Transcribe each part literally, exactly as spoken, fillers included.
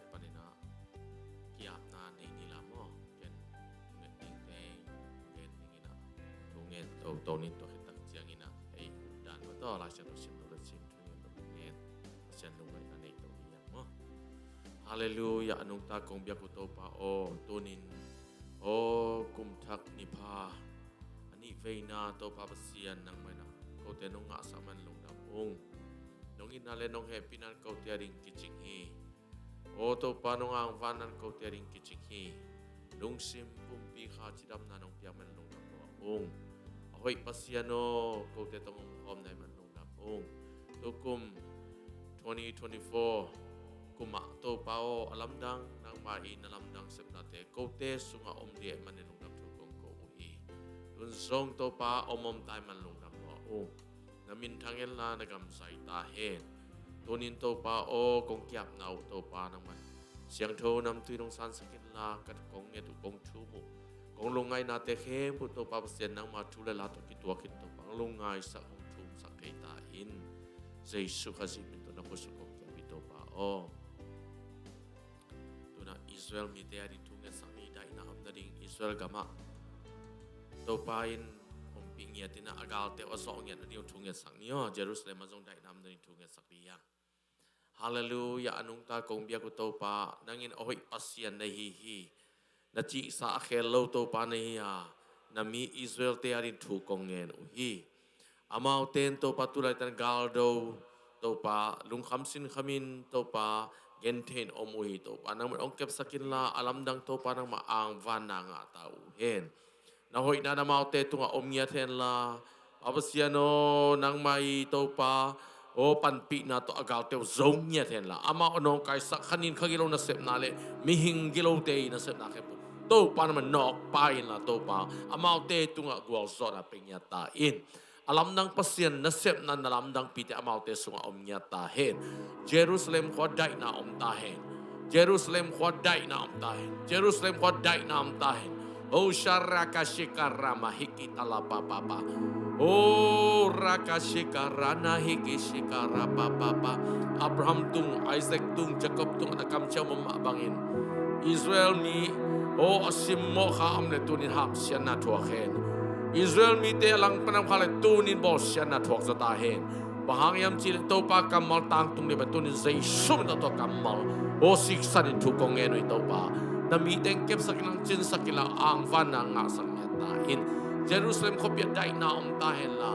panin ah ki-apna nei ni la maw. Gen nget dingte gen dingin ah thu ngen toto ni. Tua khit tak ciangin ah ei dan maw, tua Lai Siangtho sim lo le sim thu ngen lo ngen Pasian lungngaihna nei to hi hang maw. Halleluiah. A nungta kong biak uh Topa aw, tunin aw, kum thak ni pha a nih veina Topa Pasian nangmah in ah kote nong ngahsak man lungdam ung. Nong itna le nong hehpihna in kote ading kicing hi. Aw Topa, nong angvanna in kote ading kicing hi. Lungsim pumpi kha cidamna nong piak man lungdam lua ung. A hoih Pasian aw, kote tawh hong omkhawm na hih man lungdam ung. Tukum twenty twenty-four kum ah Topa aw, a lamdang nangmah in a lamdang sepnate kote sungah om ding ahih manin lungdam thu kong ko uh hi. Tun zong Topa, om om ta hih man lungdam lua ung. Na min thang henla, na gam zai ta hen. Tunin Topa aw, kong ki-apna uh Topa nangmah in siangtho namtui nong sansak inla, ka kong nget uh, kong thum uh, kong lungngaihnate khempeuh Topa Pasian nangma thu le la tawh kituak in Topa hong lungngaihsak, hong thumsak thei ta in. Jesu Khazih min tawh na khutsung kong ki-ap hi Topa aw. Tuna Israel mite ading thu ngetsak ni. Daihna om nading Israel gamah Topa in ompih ngiat in ah a galte uh a zawh ngiat nading uh thu ngetsak ni aw. Jerusalem ah zong daihna om nading thu ngetsak ni hang. Halleluiah. A nungta kong biak uh Topa, nang in a hoih Pasian na hi hi. Na cihsa a khel lo Topa na hi a, na mi Israel-te ading thu kong ngen uh hi. Amaute in Topa tu laitak in galdo Topa, lungkham sinkhamin Topa genthei in om uh hi Topa. Nangmah in hong kepsak inla, a lamdang Topa nangmah angvanna ngah ta uh hen. Na hoihna in amaute tungah om ngiat henla, Pa Pasian aw, nangmah i Topa aw, panpihna tawh a galte uh zo ngiat henla, amau a nawngkaisak kha nin kha gilo nasepna le mihing gilote i nasepna khempeuh Topa nangmah nawkpai inla Topa, amaute tungah gualzawhna pia ngiat ta in. A lamdang Pasian nasepna, na lamdangpite amaute sungah om ngiat ta hen. Jerusalem khua daihna om ta hen. Jerusalem khua daihna om ta hen. Jerusalem khua daihna om ta hen. O sharaka shikara mahiki talapa papa. O raka shikara na hiki shikara papa. Abraham tung, Isaac tung, Jacob tung, na kamciam om mah bangin Israel mi aw, a simmawh kha om le tunin hamsiatna thuak hen. Israel mite a langpan om kha le tunin bawlsiatna thuak zaw ta hen. Bang hang hiam cih leh Topa kammal tangtung ding pen tunin Jesu min tawh tua kammal aw siksan in thu kong ngen uh hi Topa. Na mite in kepsak inla, cinsak inla, angvanna ngahsak ngiat ta in. Jerusalem khuapi ah daihna om ta henla,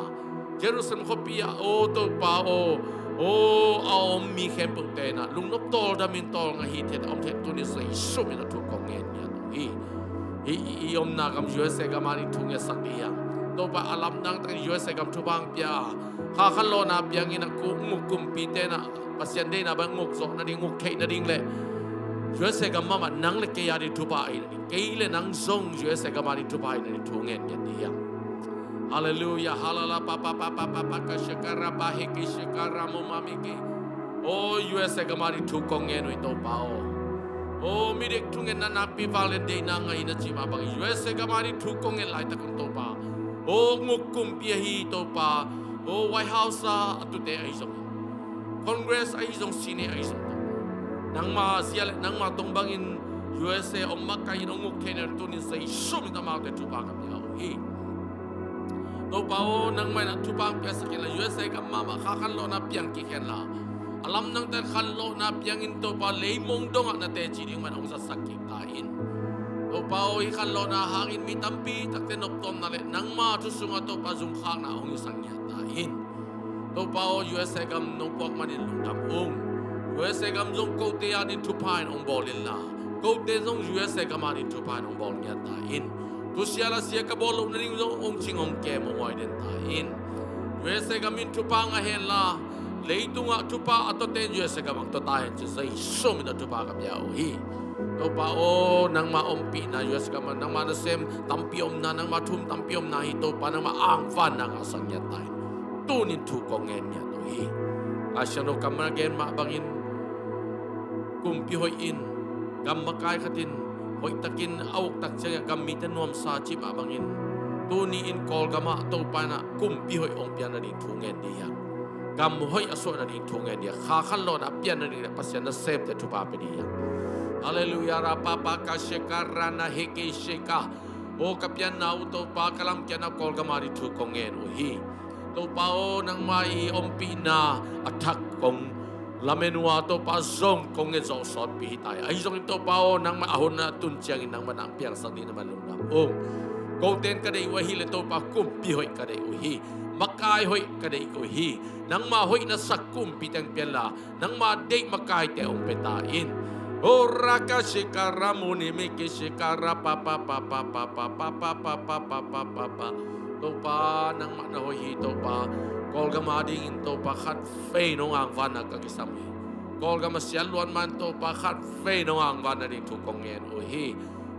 Jerusalem khuapi ah aw Topa aw, aw a om mi khempeuhte in ah lungnop tawldam in tawlnga hi theih a om theih tunin Jesu min tawh thu kong ngen ngiat uh hi. Hih i omna gam U S A gam ading thu ngetsak ding hi hang. Topa a lamdang takin U S A gam thupha hong pia a, kha khanlawhna piangin a nguk kumpite in ah Pasian deihna bang nguk zawh nading, nguk theih nading le U S A gam mahmah nang le kei ading thupha ahi nading, kei le nang zong U S A gam ading thupha ahi nading thu ngen ngiat ding hi hang. Halleluiah. Halala pa pa pa pa pa pa ka shakara pa hiki shakara mo mamiki. Aw U S A gam ading thu kong ngen uh hi Topa aw. Aw midik thungetna nakpi vang le deihna ngaihna cih mah bangin U S A gam ading thu kong ngen laitak un Topa, aw nguk kumpi ahi Topa, aw White House ah a tute ahi zongin, Congress ahi zong, Senate ahi zong, nangma zia le nangma tong bangin U S A om makaih in hong nguk theih nading tunin Jesu min tawh amaute thupha ka pia uh hi. Topa aw, nangmah in ah thupha hong piaksak inla, U S A gam mahmah kha khanlawhna piang kik henla, a lamdang takin khanlawhna piangin Topa leimong dongah na teci ding mah in hong zatsak kik ta in. Topa aw, hih khanlawhna hangin mi tampi takte noptuamna le nangma thu sungah Topa zungkhakna hong hisak ngiat ta in. Topa aw, U S A gam nong puak manin lungdam ung. U S A gam zong kote ading thupha in hong bawl inla, kote zong U S A gam ading thupha in hong bawl ngiat ta in. Thusia lasia ka bawl loh nading zong hong cing hong kem hong huai den ta in. U S A gam in thupha ngah henla, leitungah thupha a tuate in U S A gam hong tua ta hen ci-in Jesu min tawh thupha ka pia uh hi. Topa aw, nangma ompihna U S A gam ah, nangma nasem tampi omna, nangma thu tampi omna hi Topa, nangma angvanna ngahsak ngiat ta in. Tunin thu kong ngen ngiat uh hi. Laisiangtho kammal a gen mah bangin, kumpi hoih in, gam makai khat in hoihtakin a uktak ciangin gam mite nuamsa cih mah bangin, tuni in Kawlgam ah Topa in ah kumpi hoih hong piak nading thu ngen ding hi hang. gam hoih a suah nading thu ngen hi a, kha khanlawhna a pian nading le Pasian nasemte thupha pia ding hi a. Halleluiah, ra pa pa ka sheka ra na he ke sheka. O ka pianna uh Topa, ka lamkiatna Kawlgam a ding thu kong ngen uh hi. Topa aw, nangmah i ompihna a thak kong lamen uh a, Topa zong kong nget zawh sawtpi hi ta hi. Ahi zongin Topa aw, nangmah a hun a tun ciangin nangmah nang piangsak ding nangmah lungdam ung. Kote in ka deih uh ahih leh Topa kumpi hoih ka deih uh hi. Makai hoih ka deih uh hi. Nangmah hoih na sak kumpi teng pia inla, nangmah deih makaite hong pia ta in. O raka shika ramuni miki shika ra pa pa pa pa pa pa pa pa pa pa pa pa pa. Topa, nangmah na hoih hi Topa. Kawlgam a dingin Topa khat vei nong angvanna ka kisam hi. Kawlgam a siat luat man Topa khat vei nong angvanna ding thu kong ngen uh hi.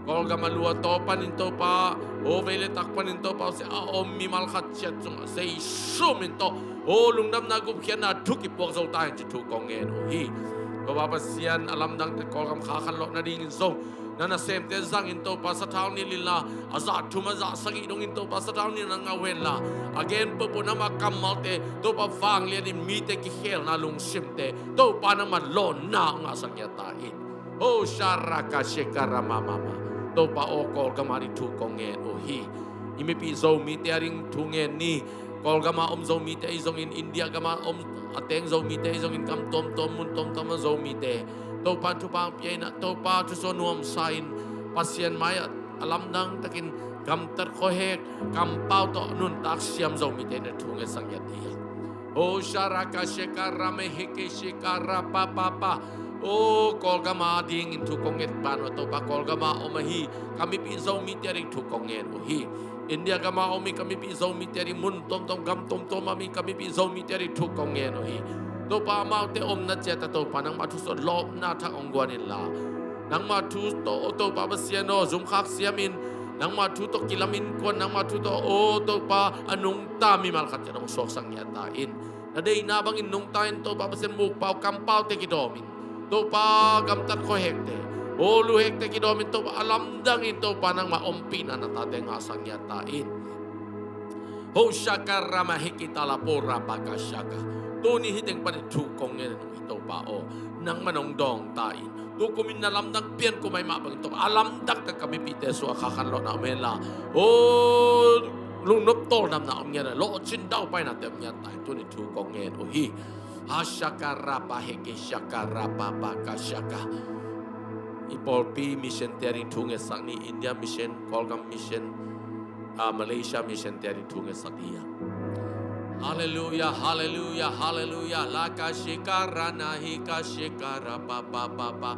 Kawlgam a lua tawh panin Topa, o vei le tak panin Topa, sia a om mimal khat ciat sungah Jesu min tawh, o lungdamna gupkhiatna thu kipuak zo ta hen ci thu kong ngen uh hi. Topa Pasian, a lamdangte Kawlgam kha khanlawh nadingin zong na nasemte zangin Topa sathau nilh inla, a zah thum a zah sagih dongin Topa sathau nilhna ngah uh henla, a gen pohpoh nangmah kammalte Topa vanglianin mite kikhelna lungsimte Topa nangmah lawnna ngahsak ngiat ta in. Ho sharaka shekara mamama. Topa aw, Kawlgam a ding thu kong ngen uh hi. I mipih Zomite a ding thu ngen ni. Kawlgam a om Zomite ahi zongin, India gam a om a teng Zomite ahi zongin, gam tuamtuam mun tuamtuam a Zomite Topa thupha pia in ah, Topa thusuah nuamsa in Pasian mai-ah a lamdang takin gamtat khuahek kampau tawh nuntak siam Zomite na thu ngetsak ngiat hi a. O sharaka shekara meheke shekara pa pa pa. O Kawlgam a dingin thu kong nget ban uh a Topa, Kawlgam a om ahi ka mipih Zomite a ding thu kong ngen uh hi. India gam a om hi ka mipih Zomite a ding, mun tuamtuam gam tuamtuam a om hi ka mipih Zomite a ding thu kong ngen uh hi. Topa amaute omna ciat ah Topa nangmah thusuah lawpna thak hong guan inla, nangmah thu tawh Topa Pasian aw zumkhak siamin, nangmah thu tawh kilamin kuan, nangmah thu tawh aw Topa a nungta mimal khat ciat hong suaksak ngiat ta in. Na deihna bangin nungta in Topa Pasian, mukpau kampaute kidawmin, Topa gamtat khuahekte, o luhekte kidawmin Topa a lamdangin Topa nangmah ompihna na tate ngahsak ngiat ta in. Ho shaka rama hekita la po rapa ka shaka. Tuni hih teng panin thu kong ngen uh hi Topa aw, nangmah nong dawng ta in. Tukum in na lamdang pian kumai mah bangin Topa a lamdang ka ka mipihte suah kha khanlawhna om henla, o lungnop tawldamna om ngiat a, lawhcin daupainate om ngiat ta in. Tuni thu kong ngen uh hi. Ha shaka rapa heke shaka rapa pa ka shaka. I pawlpi mission te a ding thu ngetsak ni, India mission, Kawlgam mission, a Malaysia mission te a ding thu ngetsak ni a. Halleluiah, halleluiah, halleluiah. La ka shika ra na hi ka shika ra pa pa pa pa.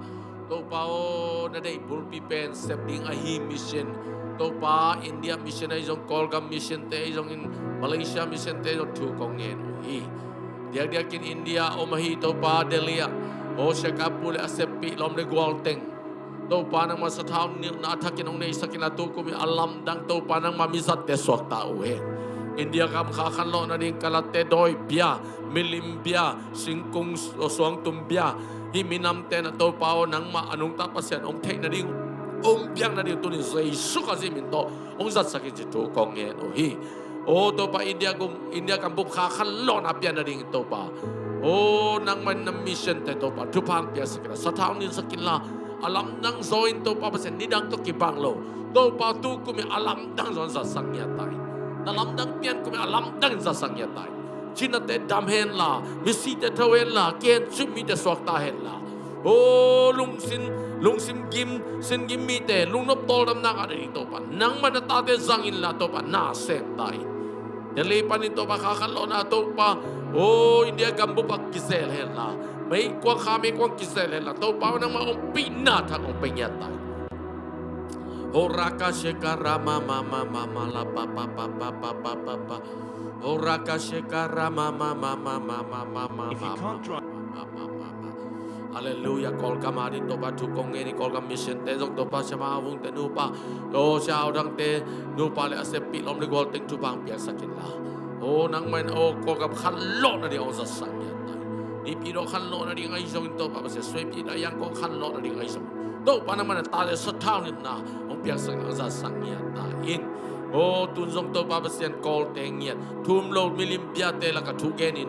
Topa aw, na deih bulpi pen sep ding ahi mission, Topa India mission ahi zong, Kawlgam mission te ahi zongin, Malaysia mission te ahi zong thu kong ngen uh hi. Diakdiakin India om ahi Topa Delhi ah, o shaka pu le a seppih lawm le gual teng Topa nangmah sathau nilhna a thakin hong neisak inla, tukum in a lamdang Topa nangmah mizatte suakta uh hen. India gam kha khanlawh nading kalate dawi bia, milim bia, singkung suangtum bia, hih minamte na Topa aw nangmah a nungta Pasian hong theih nading, hong piak nading tunin Jesu Khazih min tawh hong zatsak in ci thu kong ngen uh hi. O Topa, India gam, India gam bup kha khanlawhna pian nadingin Topa, o nangmah in na mission te Topa thupha hong piaksak inla, sathau nilhsak inla, a lamdang zaw in Topa Pasian, nidang tawh kibang lo Topa, tukum in a lamdang zaw in zatsak ngiat ta in. Na lamdang pian kum in a lamdang in zatsak ngiat ta in. Cinate dam henla, misite tho henla, kihensuk mite suakta henla, o lungsim, lungsim gim, sin gim mite lungnop tawldamna ngah nading Topa nangmah na tate zang inla Topa na sem ta in. Delhi panin Topa kha khanlawhna Topa, o India gam bup ah kizel henla, meikuang kha meikuang kizel henla Topa nangmah ompihna thak hong pia ngiat ta in. Horaka sheka rama mama mama la pa pa pa pa pa pa pa pa. Horaka sheka rama mama mama mama mama. If you can't drive, Halleluiah. Kawlgam a ding Topa thu kong ngen hi. Kawlgam mission te zong Topa, Sia Ma Vung te nupa, o Sia Au Dang te nupa le a seppih lawm le gual teng thupha hong piaksak inla, o nangmah in o Kawlgam khanlawh nading hong zatsak ngiat ta in. Naypyidaw khanlawh nading ahi zongin Topa Pasian, Suaipyi, Dayang Kawng khanlawh nading ahi zongin Topa nangmah na tate sathau nilhna hong piaksak in hong zatsak ngiat ta in. O tun zong Topa Pasian, Kawlte ngiat, thum lo milim biate lakah thu genin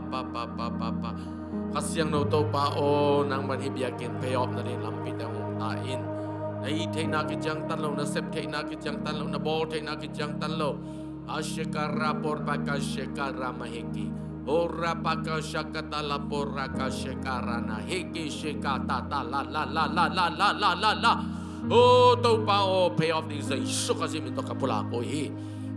pa pa pa pa pa pa. Kha Siangtho Topa aw, nangman hih biakinn pay off nading lampite hong ta in. Na hih theihna kiciangtan lo, na sep theihna kiciangtan lo, na bawl theihna kiciangtan lo. Ashekara porpaka shekara mahiki. Ora paka shakata la poraka shekara na hiki shekata ta la la la la la la la la la. O Topa aw, pay off ding Jesu Khazih min tawh ka pulak uh hi.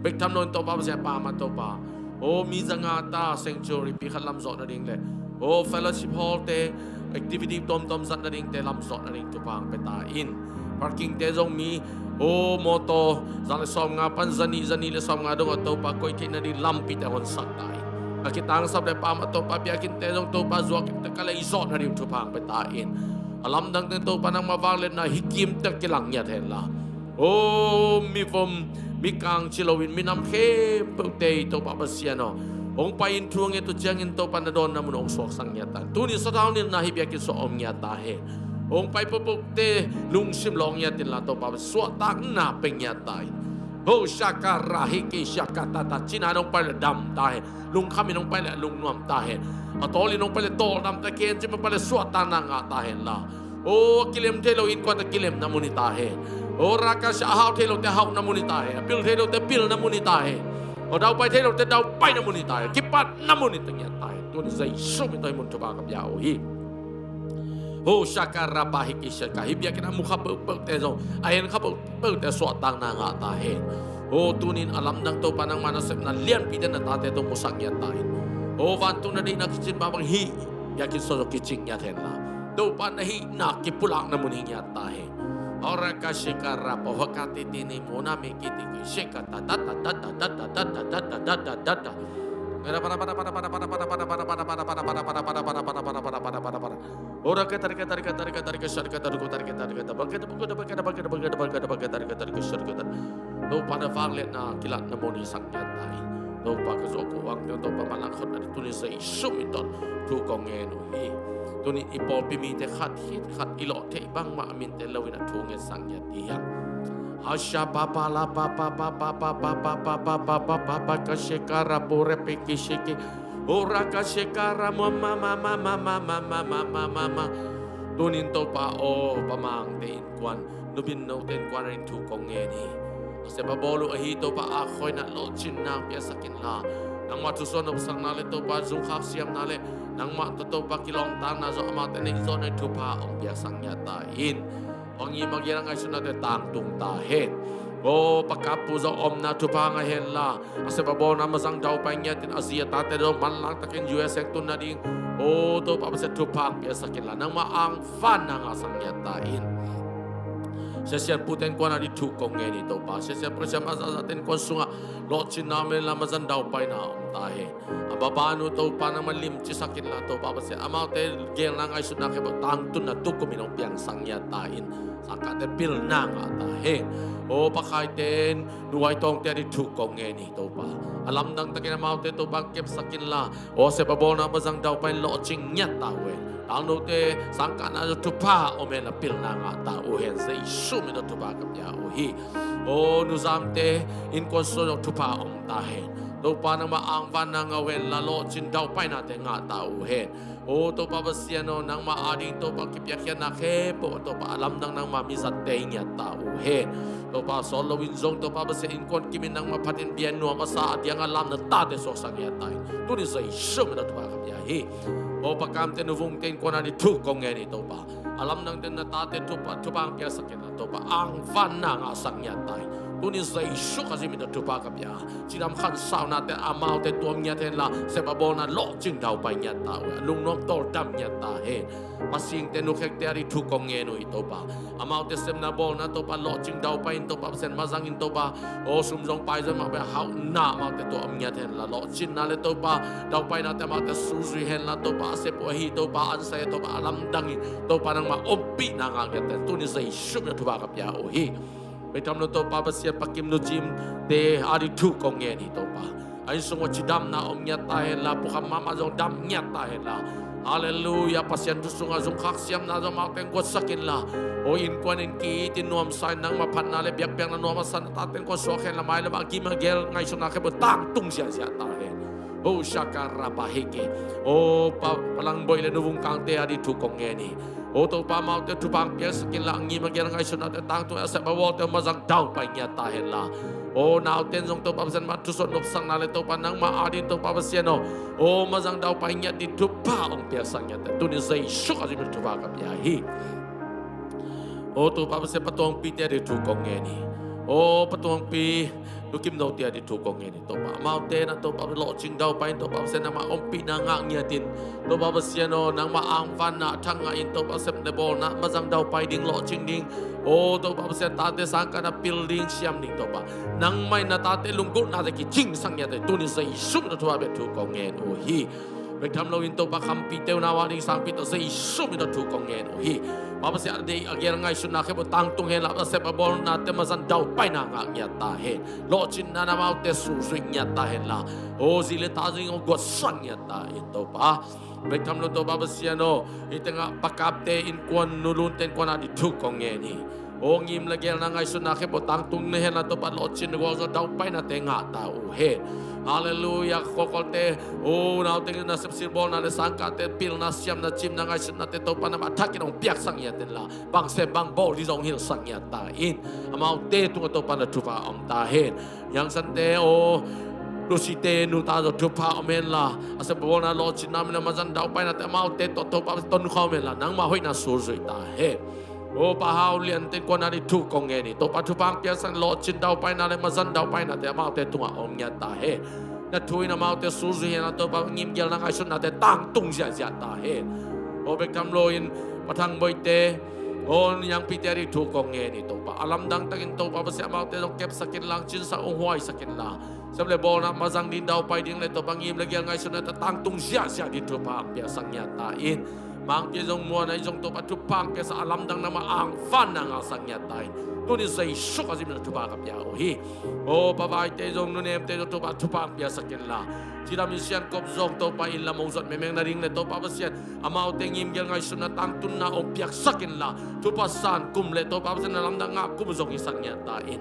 Bek tham lo in Topa Pasian, pa mah Topa. O mi zanga ta sanctuary pi khat lamzawh nading le, o fellowship hall te activity tuamtuam zat nadingte lamzawh nading thupha hong pia ta in. Parking te zong mi, o mawtaw za le sawmnga pan zanih, zanih le sawmnga dong a Topa koih theih nading lampite honsak ta in. A kitangsap le pa mah Topa biakinn te zong Topa zuak in te ka lei zawh nading thupha hong pia ta in. A lamdang te Topa nangmah vangliatna hi kimte kilang ngiat hen la. O mivom mikang ci loin minam khempeuhte i Topa Pasian aw, hong pai in thu nget uh ciangin Topa na dawnna mun hong suaksak ngiat ta in. Tuni sathau nilhna hih biakinn sungah om ngiat ta hen. Hong pai pohpohte lungsim lawh ngiat inla Topa Pasian, suahtakna pia ngiat ta in. Ho shaka ra hiki shaka ta ta, cina hong pai le dam ta hen. Lungkham in hong pai le lungnuam ta hen. A tawl in hong pai le tawldam ta hen, cima pai le suahtakna ngah ta hen la. O kilem thei lo innkuan ta kilemna mun hi ta hen. O raka sha a hau thei lote hauhna mun hi ta hen. A pil thei lote pilna mun hi ta hen. O daupai thei lote daupaina mun hi ta hen. Kipatna mun hi ta ngiat ta hen. Tuni Jesu min tawh hih mun thupha ka pia uh hi. Ho shaka rapa hiki shaka, hih biakinn a mu kha peuhpeuhte zong, a en kha peuhpeuhte suahtakna ngah ta hen. Ho tunin a lamdang Topa nangma nasepna lianpite na tate tawh musak ngiat ta hen. Ho vantung na deihna kicin bangbang hih biakinn sungah zong kicing ngiat hen la. Topa na hihna kipulakna mun hi ngiat ta hen. Ora ka shika rapa haka titi ni muna mi kiti ki shika ta ta ta ta ta ta ta ta ta ta ta ta ta ta. Ora ka tarika tarika tarika tarika tarika sharika tarika tarika tarika tarika tarika tarika tarika tarika tarika tarika tarika tarika tarika tarika tarika tarika. Topa na vangliatna kilatna mun hi sak ngiat ta hi. Topa ka zuak uh ang teng Topa manlang khawmna ding tuni Jesu min tawh thu kong ngen uh hi. Tuni i pawlpi mite khat khit khat i lawh theih bangmah a minte loin a thu ngen sak ngiat hi hang. Hasha papa la papa papa papa papa papa papa ka sheka ra pore pe ki sheki. Ora ka sheka ra mama mama mama mama mama mama. Tunin Topa aw, Pa Mangte innkuan, Nu Bin Note innkuan in thu kong ngen hi. A sep a bawl uh ahi Topa a khawina lawhcinna hong piaksak inla, nangmah thusuah nopsakna le Topa zungkhak siamna le nangmah tawh Topa kilawmtatna zong amahte neih zawh nading thupha hong piaksak ngiat ta in. Bang i magial a ngaihsutnate tangtung ta hen. Aw, Pa Kap Pu zong omna thupha ngah hen la, a sep a bawlna mazang daupai ngiatin a zi a tate zong manlang takin U S a tun nading, aw Topa Pasian, thupha hong piaksak inla nangmah angvanna ngahsak ngiat ta in. Siasianpute innkuan a ding thu kong ngen hi Topa. Siasianpute siam a zahzahte innkuan sungah lawhcinna om hen la, mazan daupaina om ta hen. A babanu Topa nangmah limcisak inla Topa Pasian, amaute geelna ngaihsutna khempeuh tangtunna tukum in hong piangsak ngiat ta in. Sangkahte pilna ngah ta hen. Aw pakhaite in nuaitawngte a ding thu kong ngen hi Topa. A lamdang takin amaute Topa kepsak inla, aw sep a bawlna mazang daupai in lawhcing ngiat ta uh hen. Tangnote sangkahna zong thupha om hen la, pilna ngah ta uh hen. Jesu min tawh thupha ka pia uh hi. Aw nuzamte innkuan sung zong thupha om ta hen. Topa nangmah angvanna ngah uh hen la, lawhcin daupainate ngah ta uh hen. Aw Topa Pasian aw, nangmah ading Topa kipiakkhiatna khempeuh Topa a lamdang nangmah mizatte hi ngiat ta uh hen. Topa sawt loin zong Topa Pasian innkuan kimin nangmah phatin bia nuam a sa a diang a lamna tate suaksak ngiat ta in. Tuni Jesu min tawh thupha ka pia hi. Aw pakamte nuvungte innkuan a ding thu kong ngen hi Topa. A lamdangte na tate thupha, thupha hong piaksak inla Topa, angvanna ngahsak ngiat ta in. Tuni Jesu Khazih min tawh thupha ka pia. Cidam khansaunate amaute tuam ngiat hen la, sep a bawlna lawhcing daupai ngiat ta uh hen. Lungnuam tawldam ngiat ta hen. Pasingte nukhekte a ding thu kong ngen uh hi Topa. Amaute sepna bawlna Topa lawhcing daupai in Topa Pasian, mazang in Topa. Aw sum zong pai zong mah bia hauhna amaute tuam ngiat hen la, lawhcinna le Topa daupainate amaute suzui hen la Topa, a sep uh ahi Topa, ansai Topa a lamdang in Topa nangmah ompihna ngah ngiat ta hen. Tuni Jesu min tawh thupha ka pia uh hi. Bek tham lo Topa Pasian, Pa Kim Nu Cim te a ding thu kong ngen hi Topa. A inn sung uh cidamna om ngiat ta hen la, pukham mahmah zong dam ngiat ta hen la. Halleluiah. Pasian thu sungah zungkhak siamna zong amaute guatsak inla, aw innkuan in ki-it in nuamsa in nangmah phatna le biakpiakna nuam a sa na tate innkuan suak hen la, mai le mah a gim a gel ngaihsutna khempeuh tangtung ziahziah ta hen. Aw shaka rapa heke. Aw pa, Pa Lang Boih le Nu Vung Kangte a ding thu kong ngen hi. Aw Topa amaute thupha hong piaksak inla, a gim a gel ngaihsutnate tangtung, a sep a bawlte mazang daupai ngiat ta hen la. Aw naute in zong Topa Pasian mah thusuah nopsakna le Topa nangmah ading Topa Pasian aw, aw mazang daupai ngiat ding thupha hong piaksak ngiat ta in. Tuni Jesu Khazih min tawh thupha ka pia hi. Aw Topa Pasian, Pa Tuangpite a ding thu kong ngen hi. Aw Pa Tuangpi, Nu Kim Note a ding thu kong ngen hi Topa. Amaute na Topa lawhcing daupai in Topa Pasian nangmah ompihna ngah ngiat in. Topa Pasian aw, nangmah angvanna thang ngah in Topa, sep le bawlna mazang daupai ding, lawhcing ding. Aw Topa Pasian, tate sangkahna pil ding, siam ding Topa. Nangmah in na tate lunggulhnate kicingsak ngiat ta in. Tuni Jesu min tawh thupha bia thu kong ngen uh hi. Bek tham loin Topa khampite uh, nau ading sangpi tawh Jesu min tawh thu kong ngen uh hi. Pa Pasian, a deih a gel ngaihsutna khempeuh tangtung hen la, a sep a bawlnate mazan daupaina ngah ngiat ta hen. Lawhcinna in amaute suzui ngiat ta hen la, aw zi le ta zong guatsak ngiat ta in Topa. Bek tham lo Topa Pasian aw, hih tengah Pa Kapte innkuan, Nu Lunte innkuan a ding thu kong ngen hi. Aw ngim le geelna ngaihsutna khempeuh tangtung na hen la Topa, lawhcin gualzo daupainate ngah ta uh hen. Halleluiah. Kholkholte, aw naute nasep silbawlna le sangkahte pilna, siamna, cimna, ngaihsutnate Topa nangmah a thakin hong piaksak ngiat in la, bang sep bang bawl ding zong hilhsak ngiat ta in. Amaute tungah Topa na thupha om ta hen. Yangsan te aw, Lucy te nu ta zong thupha om hen la, a sep a bawlna lawhcinna om hen la, mazan daupainate amaute tawh Topa tonkhawm hen la, nangmah hoihna suzui ta hen. Aw Pa Hau Lian te innkuan a ding thu kong ngen hi. Topa thupha hong piaksak in, lawhcin daupaina le mazan daupainate amaute tungah om ngiat ta hen. Na thu in amaute suzui hen la Topa, ngim geelna ngaihsutnate tangtung ziahziah ta hen. Aw bek tham loin Pa Thang Boih te, aw Niangpi te a ding thu kong ngen hi Topa. A lamdang takin Topa Pasian, amaute zong kepsak in la, cinsak hong huaisak in la, sep le bawlna mazang ding, daupai ding le Topa ngim le geel ngaihsutnate tangtung ziahziah ding thupha hong piaksak ngiat ta in. Mangpi zong, Muan a zong Topa thupha hong piaksak, a lamdang nangmah angvanna ngahsak ngiat ta in. Tuni Jesu Khazih min tawh thupha ka pia uh hi. Aw Pa Vai te zong, Nu Nem te zong Topa thupha hong piaksak in la, cidam in Siankop zong Topa inn lam hong zuat mengmeng nading le Topa Pasian, amaute ngim geel ngaihsutna tangtunna hong piaksak in la, thupha san kum le Topa Pasian, na lamdang ngah kum zong hisak ngiat ta in.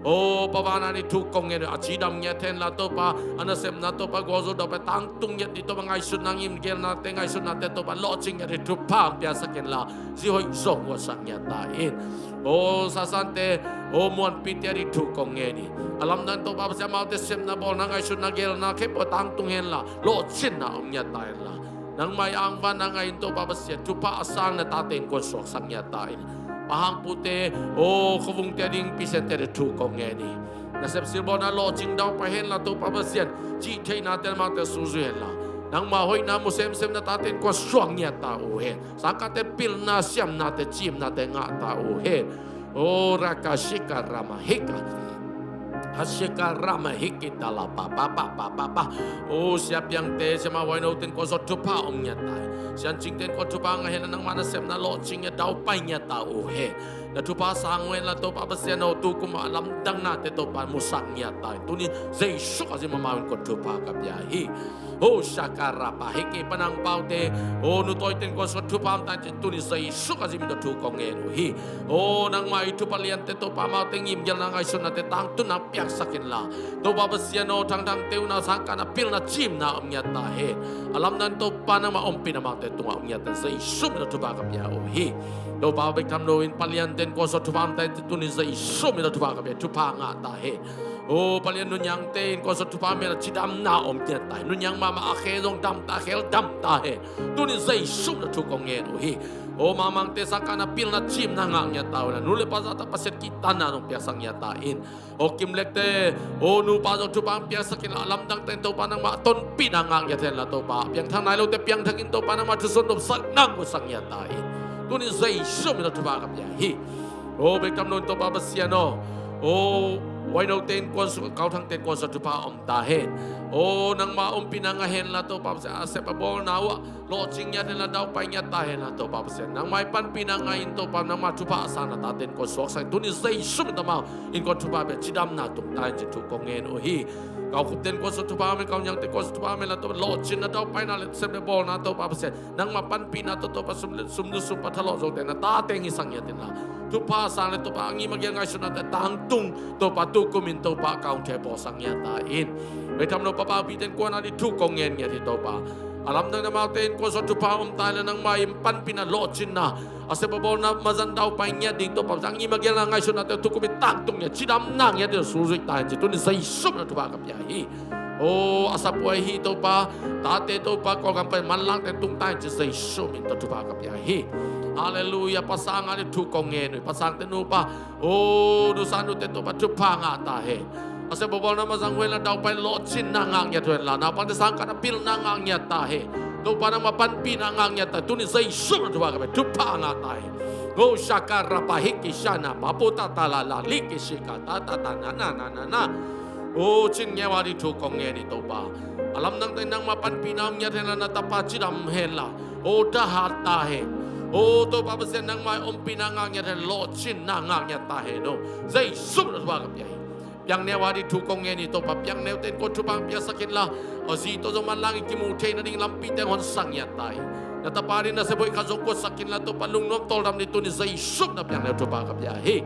Aw Pa Van a ding thu kong ngen uh hi. A cidam ngiat hen la Topa, a nasepna Topa gualzo daupai tangtung ngiat ding Topa, ngaihsutna ngim geelnate ngaihsutnate Topa lawhcing ngiat ding thupha hong piaksak in la, zi hoih zong guatsak ngiat ta in. Aw Sasan te, aw Muanpi te a ding thu kong ngen hi. A lamdang Topa Pasian, amaute sepna bawlna ngaihsutna geelna khempeuh tangtung hen la, lawhcinna om ngiat ta hen la, nangmah i angvanna ngah in Topa Pasian, thupha a sang na tate innkuan suaksak ngiat ta in. Pa Hang Pu te, aw Kho Vung te a ding Pi Sen te a ding thu kong ngen hi. Nasep silbawlna lawhcing daupai hen la Topa Pasian, cih theihnate amaute suzui hen la, nangmah hoihna mu semsem na tate innkuan suak ngiat ta uh hen. Sangkahte pilna, siamnate, cimnate ngah ta uh hen. O rakashika ramahika. Hashika ramahiki tala pa pa pa pa pa pa. O siapiangte, siamah huainote in kuansuah thupha om ngiat ta hen. Siancingte in kuansuah thupha ngah hen la, nangmah nasepna lawhcing ngiat, daupai ngiat ta uh hen. Na thupha sang uh hen la Topa Pasian aw, tukum a lamdangnate Topa musak ngiat ta hen. Tuni Jesu Khazih mama in kuansuah thupha ka pia hi. O shakarapa hiki panang paute, o nutawite in kuansuah thupha om ta hen ci, tuni Jesu Khazih min tawh thu kong ngen uh hi. O nangmah i thupha liante Topa, amaute ngimgialna ngaihsutnate tangtunna piaksak inla, Topa Pasian aw, thangthangte uh na sangkahna pilna cimna om ngiat ta hen. A lamdang Topa nangmah ompihna amaute tungah om ngiat ta hen. Jesu min tawh thupha ka pia uh hi. Topa bek tham loin paliante in kuansuah thupha om ta hen ci, tuni Jesu min tawh thupha ka pia, thupha ngah ta hen. O palian nunniangte in kuansuah thupha om hen la cidamna om ngiat ta hen. Nunniang mahmah a khe zong dam ta, a khel dam ta hen. Tuni Jesu min tawh thu kong ngen uh hi. O mangmangte sangkahna pilna cimna ngah ngiat ta uh hen la, nu le pa zahtak Pasian kihtakna zong piaksak ngiat ta in. O kimlekte, o nupa zong thupha piaksak inla, a lamdangte in Topa nangmah tonpihna ngah ngiat hen la Topa, piangthak nai lote piangthak in Topa nangmah thusuah nopsakna gusak ngiat ta in. Tuni Jesu min tawh thupha ka pia hi. O bek tham loin Topa Pasian aw, o huainote in kuansuah, kauthangte in kuansuah thupha om ta hen. O nangmah ompihna ngah hen la Topa Pasian, a sep a bawlna uh ah lawhcing ngiat hen la, daupai ngiat ta hen la Topa Pasian, nangmah i panpihna ngah in Topa, nangmah thupha a sang na tate in kuansuah suaksak in. Tuni Jesu min tawh amau innkuan thupha pia, cidamna tung ta hen ci thu kong ngen uh hi. Kau Khupte in kuansuah thupha om hen, Kau Nyiangte in kuansuah thupha om hen la Topa, lawhcinna, daupaina le sep le bawlna Topa Pasian, nangmah panpihna tawh Topa sum le, sum lut sum pha thalawh zongte na tate hong hisak ngiat inla, thupha sang le Topa a ngim a gial ngaihsutnate tangtung Topa tukum in Topa kong thei pawlsak ngiat ta in. Bek tham lo Pa Pau Pi te in kuansuah ding thu kong ngen ngiat hi Topa. A lamdang amaute in kuansuah thupha om ta hen la, nangmah i panpihna, lawhcinna, a sep a bawlna mazan daupai ngiat ding Topa Pasian, a ngim a gialna ngaihsutnate tukum in tangtung ngiat, cidamna ngiat ding sulzui ta hen ci, tuni Jesu min tawh thupha ka pia hi. O a sapuai hi Topa, tate Topa Kawlgam pan manlangte tung ta hen ci, Jesu min tawh thupha ka pia hi. Halleluiah. Pasang a ding thu kong ngen uh hi. Pasangte nupa, o nusa nute Topa thupha ngah ta hen. A sep a bawlna mazang uh hen la, daupai lawhcinna ngah ngiat uh hen la, naupangte sangkahna pilna ngah ngiat ta hen. Topa nangmah panpihna ngah ngiat ta hen. Tuni Jesu min tawh thupha ka pia, thupha ngah ta hen. O shakarapa hiki shana maputa ta la la liki shika ta ta ta na na na na na. O cin ngeu a ding thu kong ngen hi Topa. A lamdangte in nangmah panpihna om ngiat hen la, na tapa cidam hen la, o thahat ta hen. O Topa Pasian, nangmah i ompihna ngah ngiat hen, lawhcinna ngah ngiat ta hen. O Jesu min tawh thupha ka pia hi. Piang neu a ding thu kong ngen hi Topa. Piang neute in kuansuah thupha piaksak inla, a zi tawh zong manlang i kimu theihna ding lampite hong honsak ngiat ta in. Na tapa ding nasep hoih khat zong kuansak inla Topa, lungnuam tawldam ding tuni Jesu min tawh piang neu thupha ka pia hi.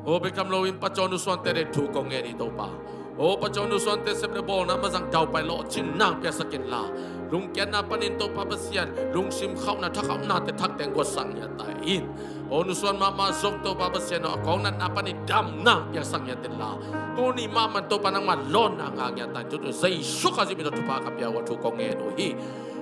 O bek tham loin Pacaw nusuante ding thu kong ngen hi Topa. O Pacaw nusuante sep le bawlna mazang daupai lawhcinna piaksak inla, lungkiatna panin Topa Pasian, lungsim khauhna, thakhauhnate thakte hong guansak ngiat ta in. O nusuan mahmah zong Topa Pasian aw, a kawknatna panin damna piaksak ngiat inla, tuni mahmah Topa nangmah lawnna ngah ngiat ta in. Tutu Jesu Khazih min tawh thupha ka pia uh a, thu kong ngen uh hi.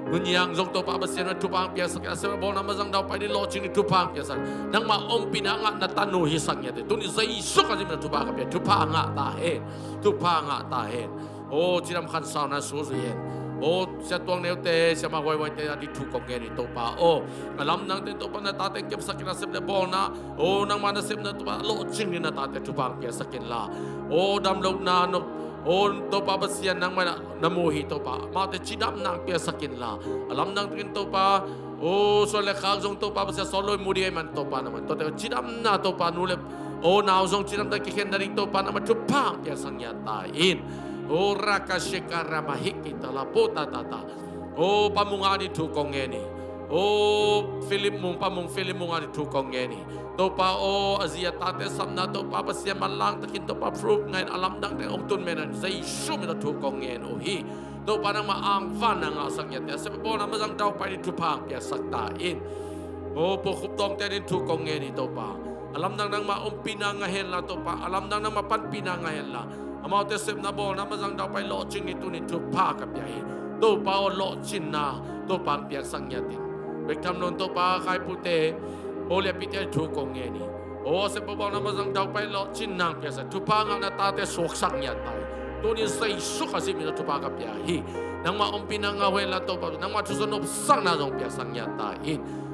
Nunniang zong Topa Pasian aw, thupha hong piaksak in, a sep a bawlna mazang daupai ding, lawhcing ding thupha hong piaksak in. Nangmah ompihna ngah na tanu hisak ngiat in. Tuni Jesu Khazih min tawh thupha ka pia, thupha ngah ta hen. Thupha ngah ta hen. O cidam khansauna sulzui hen. O sia tuang neute, siamah huaihuaite a ding thu kong ngen hi Topa aw. A lamdangte in Topa na tate kepsak in, a sep le bawlna, o nangmah nasepna Topa lawhcing ding na tate thupha hong piaksak inla, o damlohna nop, o Topa Pasian nangmah na mu hi Topa, amaute cidamna hong piaksak inla, a lamdangte in Topa, o suan le khak zong Topa Pasian, sawt lo in mu ding ahih man Topa nangmah in tuate cidamna Topa, nu le o nau zong cidamna kikhen nading Topa nangmah thupha hong piaksak ngiat ta in. O rakashika ramahiki tala puta ta ta. O Pa Mung a ding thu kong ngen hi. O Philip Mung, Pa Mung, Philip Mung a ding thu kong ngen hi. Topa aw, a zi a tate sapna Topa Pasian, manlang takin Topa proof ngah in, a lamdangte hong tun mah in, Jesu min tawh thu kong ngen uh hi. Topa nangmah angvanna ngahsak ngiat in, a sep a bawlna mazang daupai ding thupha hong piaksak ta in. O Pu Khup Tawngte ding thu kong ngen hi Topa. A lamdang nangmah ompihna ngah hen la Topa, a lamdang nangmah panpihna ngah hen la, amaute sepna bawlna mazang daupai lawhcing ding tuni thupha ka pia hi. Topa aw, lawhcinna Topa hong piaksak ngiat in. Bek tham loin Topa Khai Pute, o Lian Pite thu kong ngen hi. O sep a bawlna mazang daupai lawhcinna hong piaksak, thupha ngah na tate suaksak ngiat ta in. Tuni Jesu Khazih min tawh thupha ka pia hi. Nangmah ompihna ngah uh hen la Topa, nangmah thusuah nopsakna zong piaksak ngiat ta in.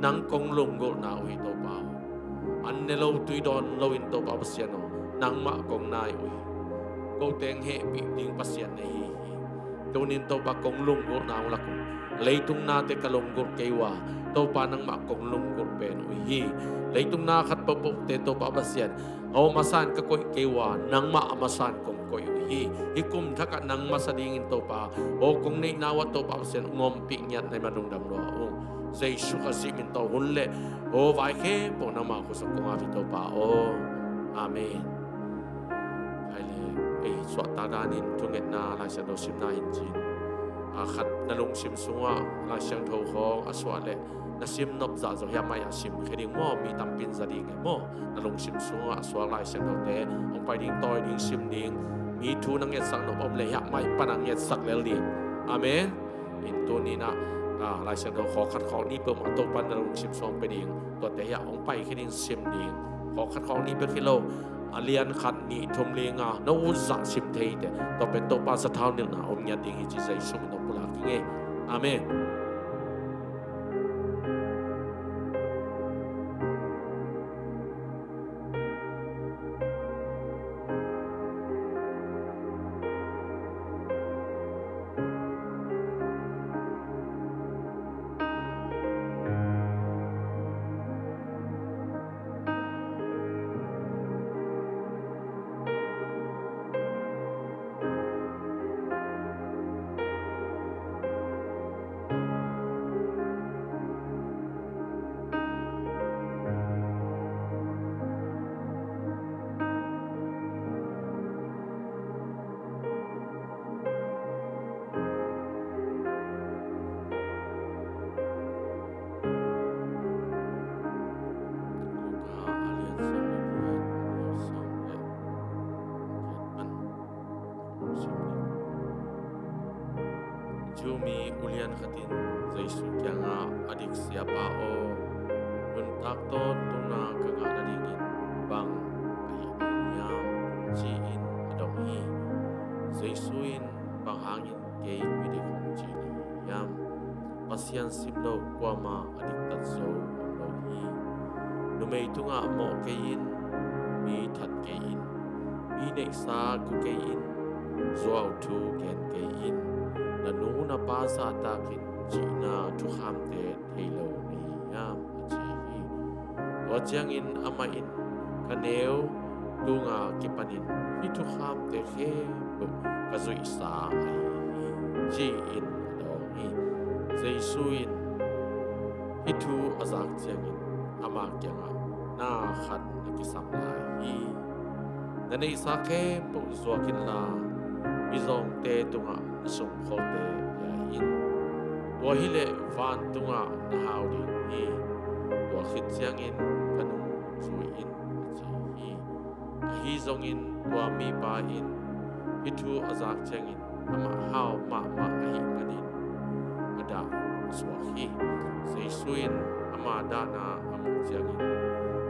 nang kong lunggulhna uh hi Topa aw. An ne lo tui dawn loin Topa Pasian aw, nangmah kong nai uh hi. Ko teng hehpih ding Pasian na hi hi. Tunin Topa kong lunggulhna uh lak uh, leitung nate ka lunggulh kei uh a, Topa nangmah kong lunggulh pen uh hi. Leitung na khat pohpohte Topa Pasian aw, a masa in ka koih kei uh a, nangmah a masa in kong koih uh hi. Hih kum thakah nang masa dingin Topa aw, kong neihna uh ah Topa Pasian hong ompih ngiat na hih man lungdam lua ung. Jesu Khazih min tawh hun le aw, vai khempeuh nangmah khuasak kong ap hi Topa aw. Amen. Hai le, ei suahtak danin thungetna Laisiangtho simna hi in cin. A khat na lungsim sungah Laisiangtho khawng a suah le na sim nop zah zong hiah mai-ah sim khia ding maw, mi tampi in za ding e maw. Na lungsim sungah a suak Laisiangthote hong pai ding, tawi ding, sim ding, mi thu na ngetsak nop om le hiah mai pan a ngetsak lel ding. Amen. In tuni-in ah, ah, Laisiangtho khawng khat khawng nih peuhmah Topa in na lungsim sungah pia ding, tuate hiah hong pai khia ding, sim ding. Khawng khat khawng nih bek hi lo, a lian khat, nih, thum, li, nga na ut zah sim thei hi teh. Tua pen Topa sathau nilhna om ngiat ding hi ci Jesu min tawh pulak ing e. Amen. Luka a lian sawm le giat, a neu sawm le giat pan. Jew mi ulian khat in Jesu kiangah, "A dik Siapa aw, nuntak tawntungna ka ngah nadingin bang ahih ding hiam?" ci-in a dong hi. Jesu in, "Bang hangin kei midik hong ci na hi hiam? Pasian sim lo kuamah a diktat zo om lo hi. Numei tungah mawh kei in, mi that kei in, mi neihsa gu kei in, zuauthu gen kei in, na nu na pa zahtakin cihna thukhamte thei lo na hi hiam?" a ci hi. Tua ciangin amah in, "Ka neu tunga kipanin hih thukhamte khempeuh ka zuihsa ahi hi," ci-in a dawng hi. Jesu in hih thu a zak ciangin ama kiangah, "Na khat na kisam lai hi. Na neihsa khempeuh zuak inla mizawngte tungah na sumkholte pia in. Tua hileh vantungah na hau ding hi. Tua khit ciangin ka nung zui in," a ci hi. Ahi zongin tua mipa in hih thu a zak ciangin amah hau mahmah ahih manin a dah a suak hi. Jesu in ama dahna a muh ciangin,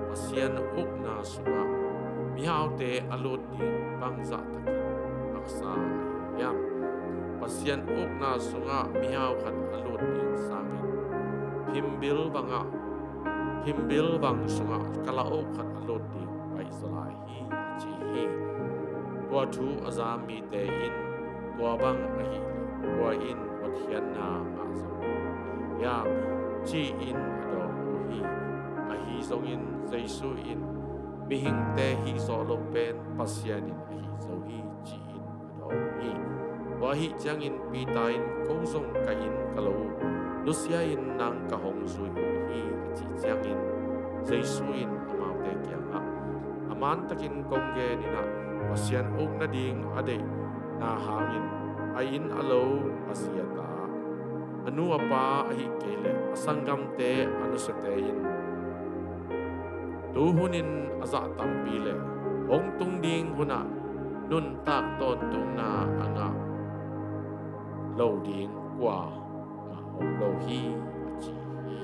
"Pasian ukna sungah mihaute a lut ding bangzah takin haksa ahi hiam? Pasian ukna sungah mihau khat a lut ding sangin phimbil bangah, phimbil bang sungah kalaoh khat a lut ding baihzaw lai hi," a ci hi. Tua thu a za mite in, "Tua bang ahih leh kua in hotkhiatna ngah zo ding ahi hiam?" ci-in a dawng uh hi. Ahi zongin Jesu in, "Mihingte hih zawh loh pen Pasian in a hih zo hi," ci-in a dawng hi. Tua ahih ciangin Peter in, "Ko zong ka inn ka lo uh, nusia-in nang ka hong zui uh hi," a cih ciangin Jesu in amaute kiangah, "A mantakin kong genin ah, Pasian uk nading a deihna hangin a inn a lo a zia ta a, a nu a pa ahih kei leh a sanggamte a nusiate in tu hunin a zah tampi leh hong tung ding hunah nuntak tawntungna a ngah lo ding kuamah om lo hi," a ci hi.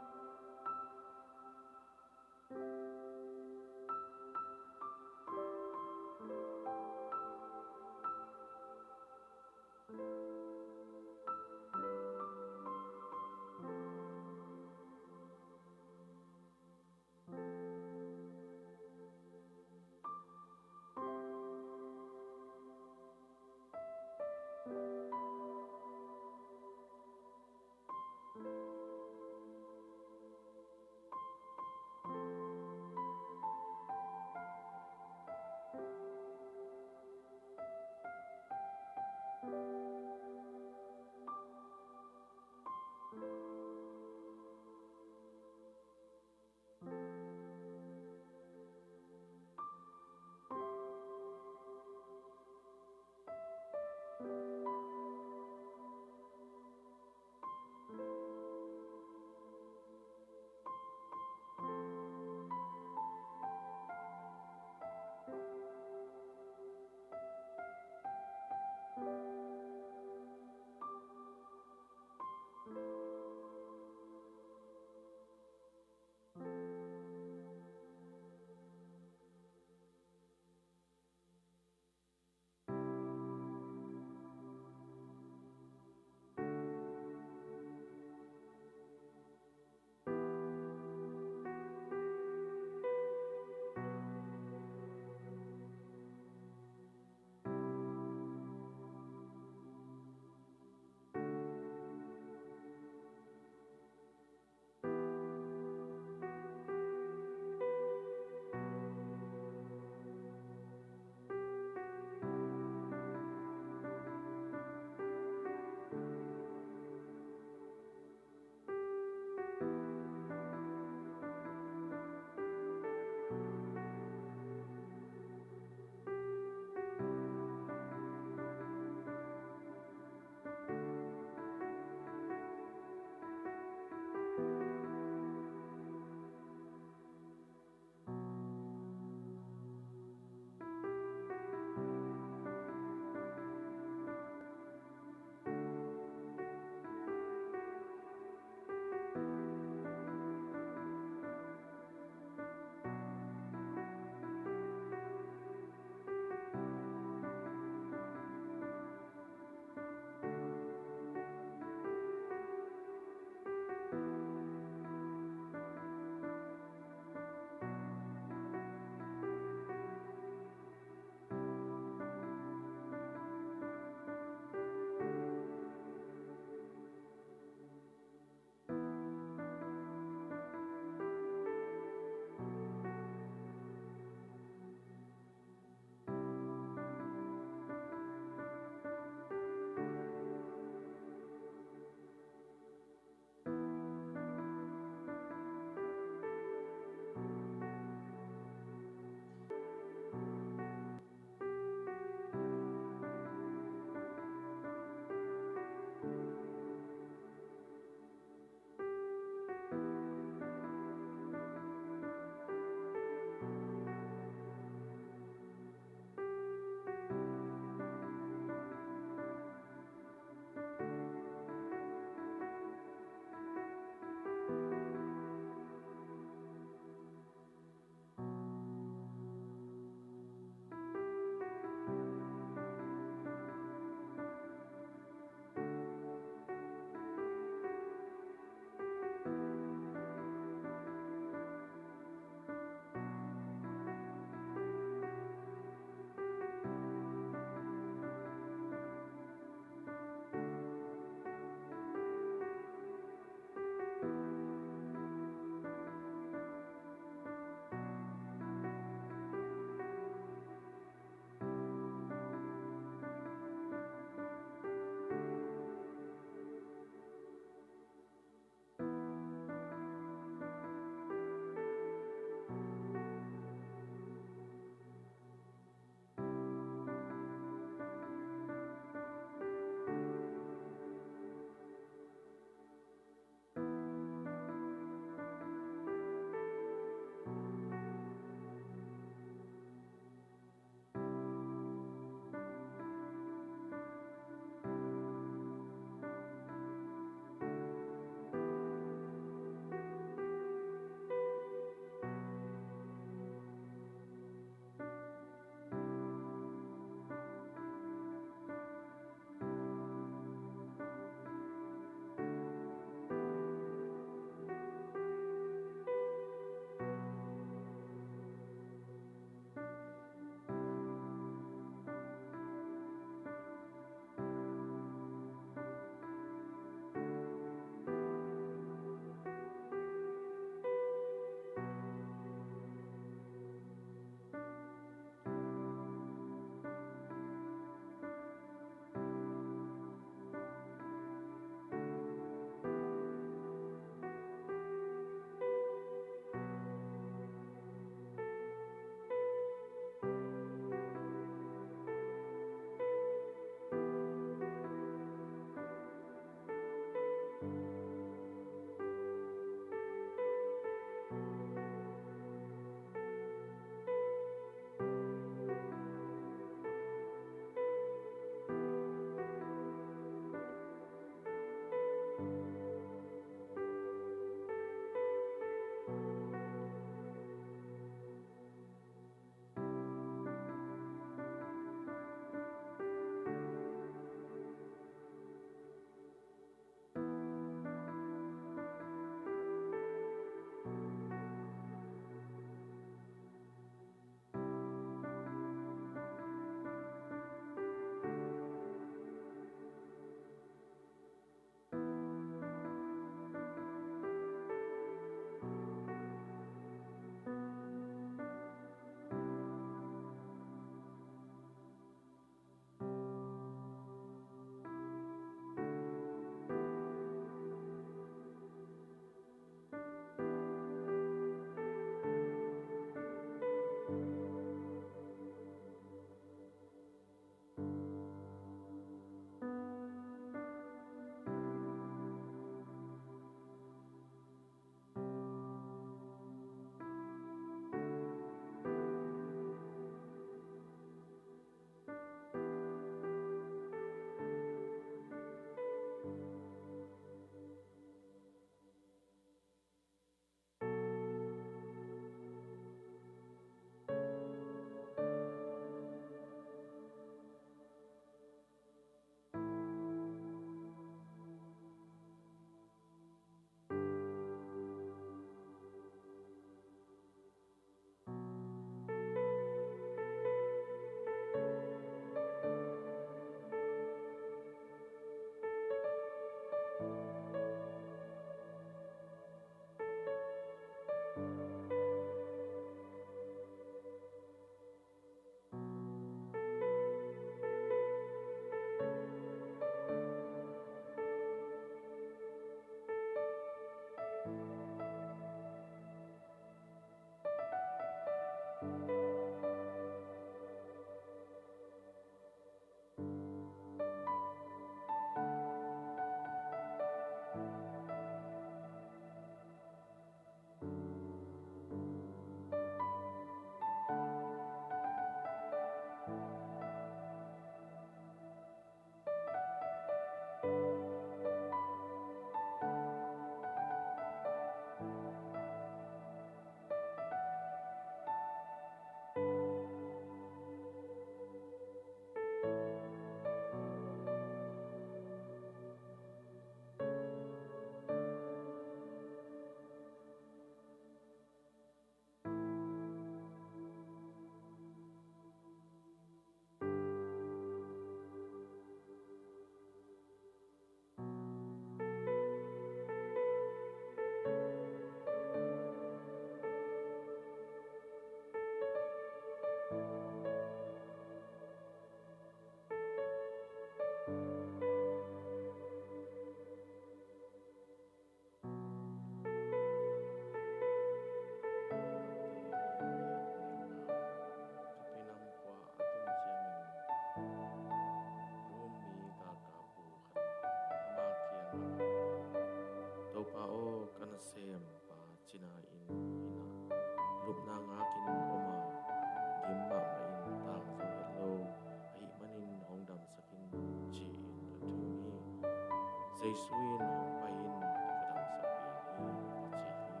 Jesu in, "Hong pai in, ka damsak ding hi," a ci hi.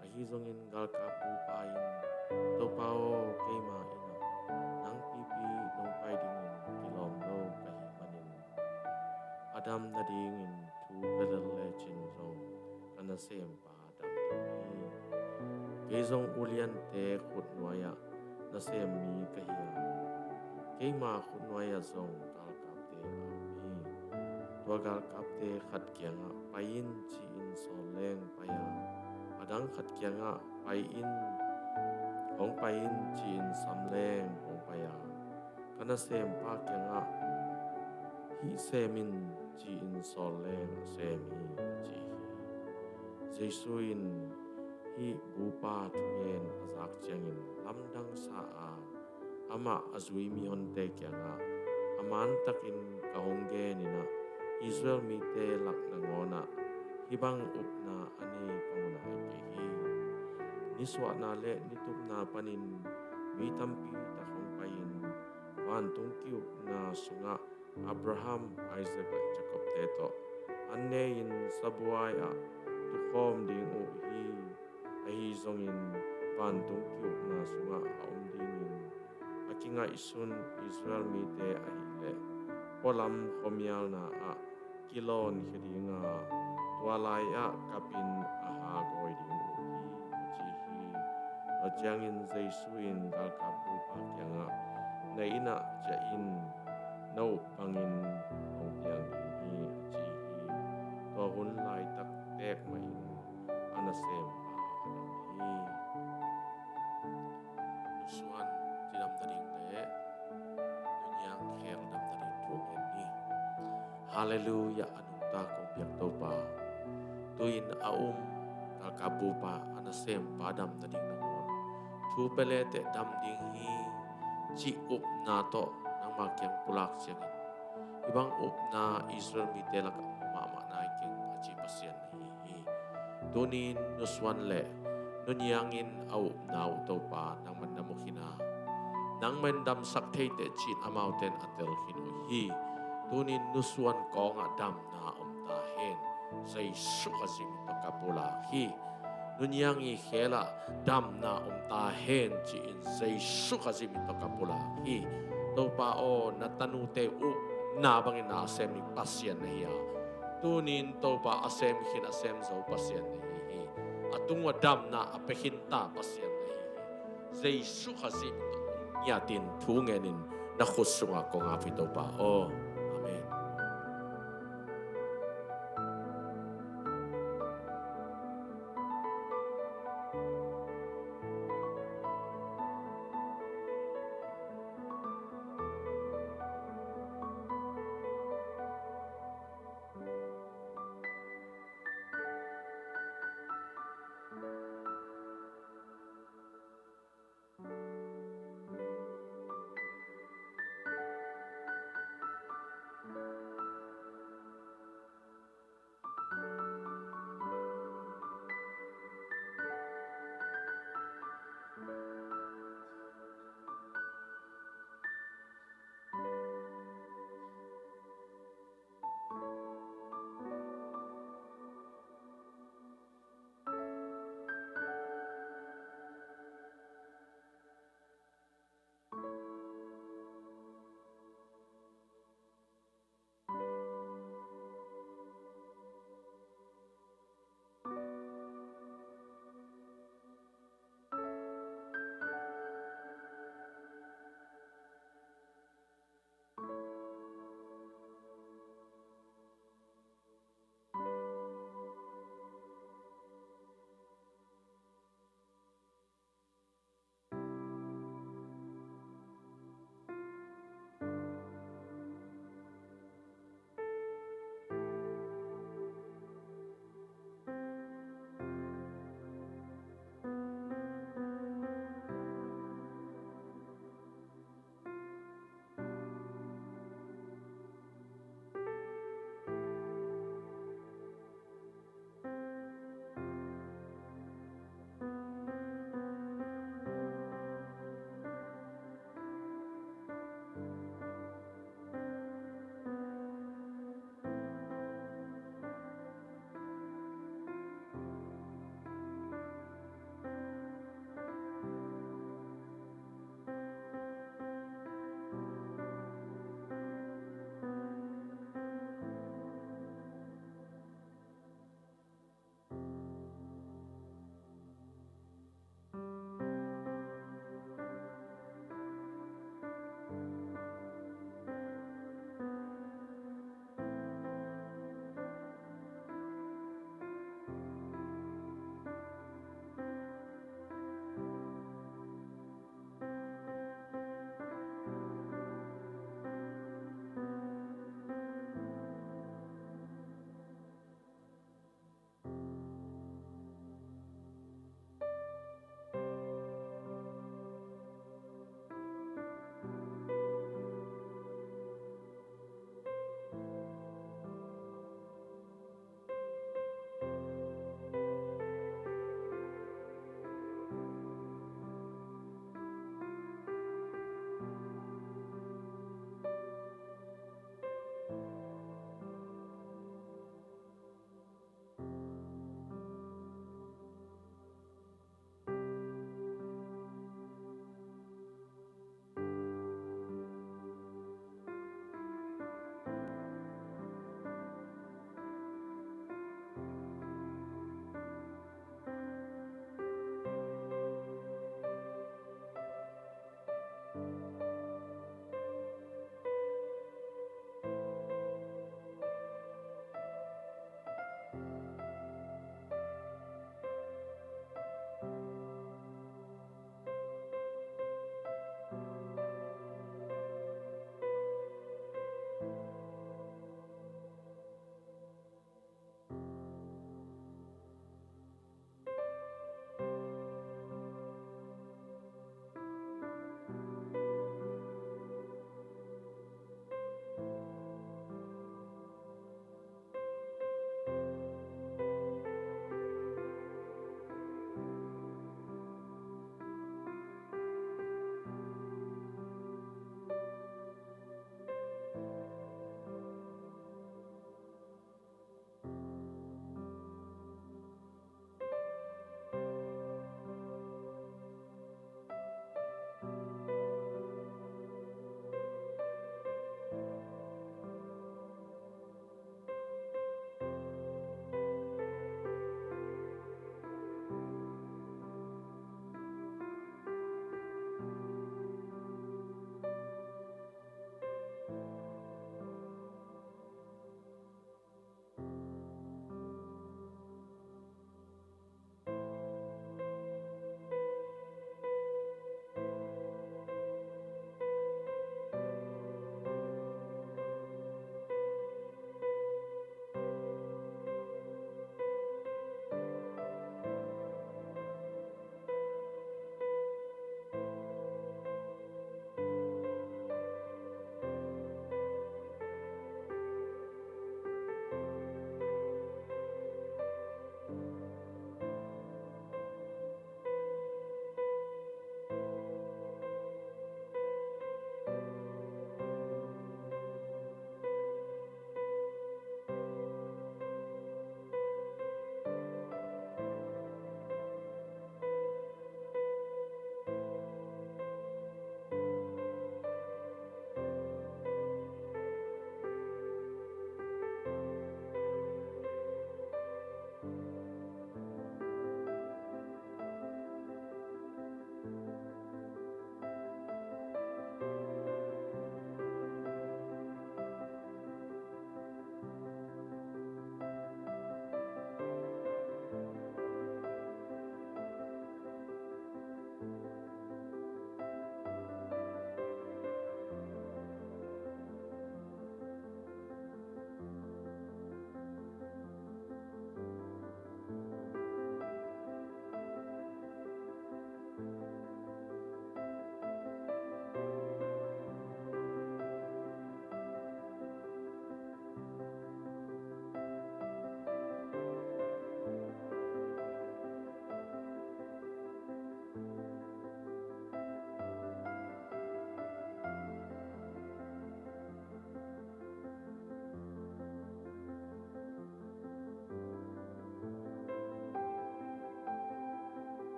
Ahi zongin galkap bupa in, "Topa aw, keima in ah nang pipi nong pai dingin kilawm lo ka hih manin, a dam nadingin thu pia lel lecin zong ka nasempa dam ding hi. Kei zong uliante khutnuai-ah nasem mi ka hi a, keima khutnuai-ah zong galkapte a om hi. Tua galkapte khat kiangah, 'Pai in,' ci-in sawl leng pai a, a dang khat kiangah, 'Pai in, hong pai in,' ci-in sam leng hong pai a, ka nasempa kiangah, 'Hih sem in,' ci-in sawl leng a sem hi," a ci hi. Jesu in hih bupa thugen a zak ciangin lamdang sa a, amah a zui mihonte kiangah, "A mantakin ka hong genin ah, Israel mite lak nangawnah hih bang upna a nei ka mu nai kei hi. Nisuahna le nitupna panin mi tampi tak hong pai-in vantung ki-ukna sungah Abraham, Isaac le Jacob-te tawh an ne-in sabuai-ah tukhawm ding uh hi. Ahi zongin vantung ki-ukna sungah a om dingin a kingaihsun Israel mite ahileh pualam khuamialna ah kilawnkhia ding a, tua lai-ah kapin a hagawi ding uh hi," a ci hi. Tua ciangin Jesu in galkap bupa kiangah, "Na inn ah ciah in, na up bangin hong piang ding hi," a ci hi. Tua hun laitak teek mahin a nasempa a dam hi. Nusuan cidam nading le nuniang khel dam nading thu ngen ni. Halleluiah, a nungta kong piak Topa. Tu-in a um galkap bupa a nasempa dam nading nangawn thu pia leteh dam ding hi cih upna tawh nangma kiang pulak ciangin, "Hih bang upna Israel mite lakah mahmah nai keng," a ci Pasian na hi hi. Tunin nusuan le nuniangin a upna uh Topa nangman na mu khin a, nangman damsak theiteh ci-in amaute in a tel khin uh hi. Tunin nusuan kawngah damna om ta hen. Jesu Khazih min tawh ka pulak hi. Nuniang i khelah damna om ta hen ci-in Jesu Khazih min tawh ka pulak hi. Topa aw, na tanute upna bangin na a sem ding Pasian na hi a, tunin Topa a sem khin a sem zo Pasian na hi hi. A tung uh a damna a pia khin ta Pasian na hi hi. Jesu Khazih min tawh ngiatin thu ngenin na khut sungah kong ap hi Topa aw. Amen.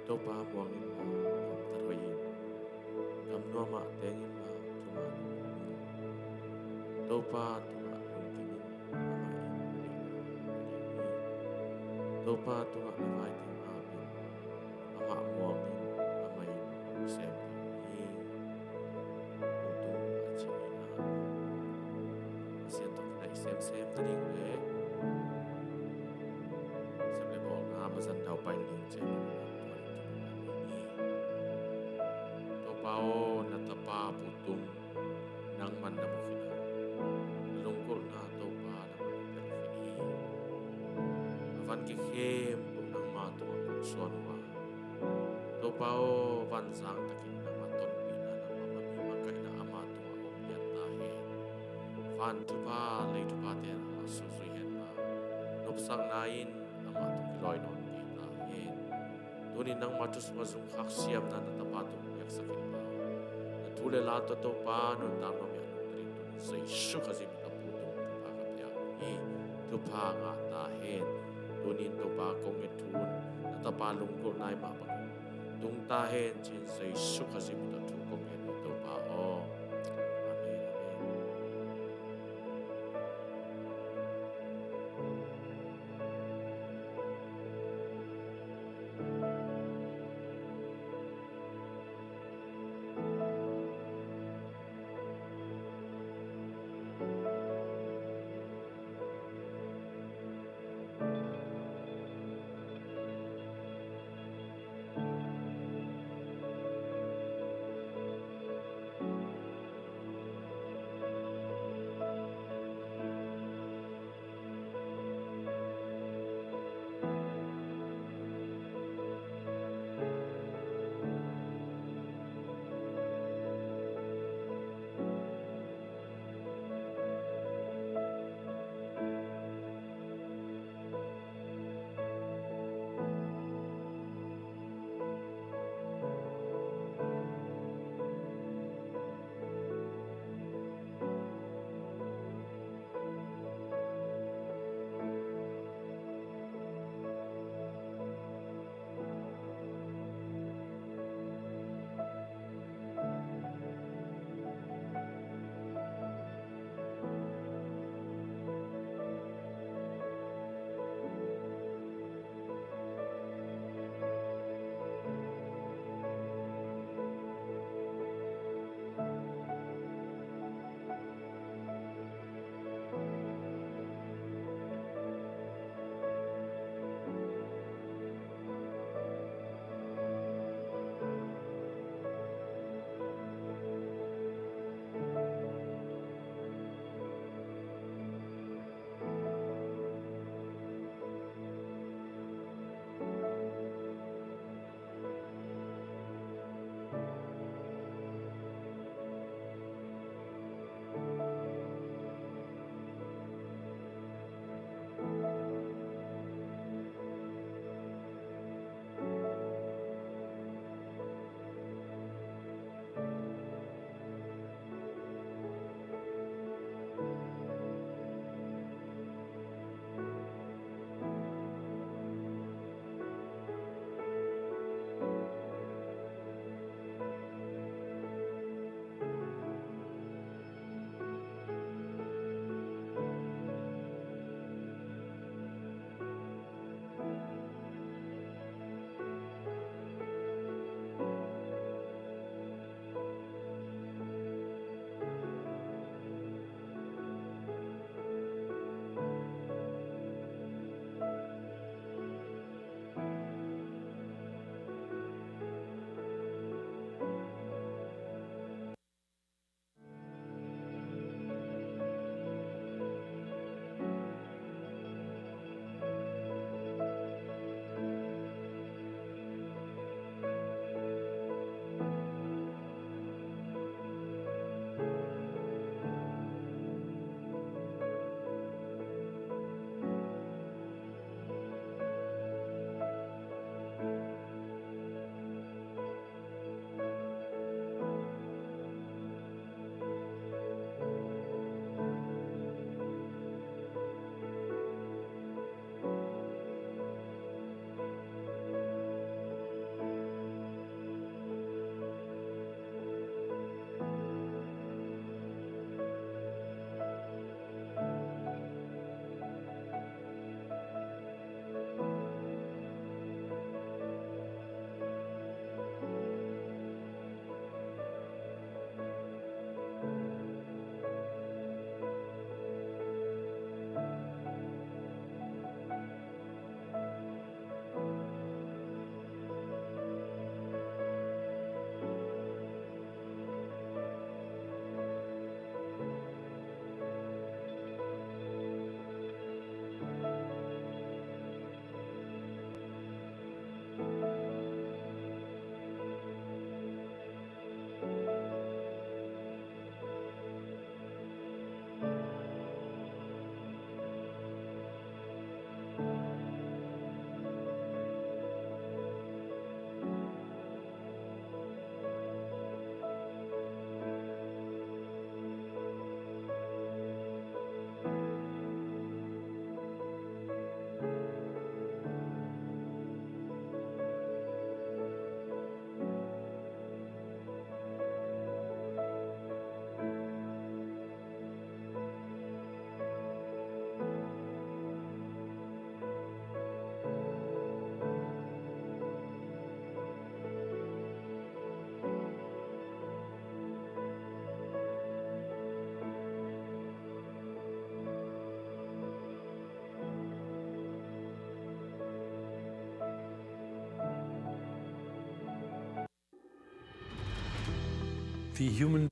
Topa muang inla, gamtat hoih in. Gam nuamah teng inla, thuman in muang in. Topa tungah lungkim in, amah in na deihna na gen hi. Topa tungah na vai teng ap in. Amah muang in, amah in hong sem ding hi. Pu Tung a ci in ah, Pasian tawh kinai semsem nading le sep le bawlna mazan daupai nading ciangin tua ding thuman na nei hi. Topa aw, na tapa Pu Tung nangman na mu khin a, na lunggulhna Topa nangman na piak khin hi. A van kikhempeuh nangma tungah kong suan uh a, Topa aw, vanzang takin nangma tonpihna, nangma makaihna ama tungah om ngiat ta hen. Van thupha, lei thuphate in amah suzui hen la, nopsakna in amah tung kilawi nawn kei ta hen. Tunin nangma thu sungah zungkhak siamna na tapa tung piaksak in la, na thu le la tawh Topa nuntak nuam i a nungta ding tunin Jesu Khazih min tawh Pu Tung thupha ka pia hi. Thupha ngah ta hen. Tunin Topa kong nget thu un na tapa lunggulhna i mah bangin tung ta hen ci-in Jesu Khazih min tawh thu kong nget hi Topa aw. Amen, amen. the human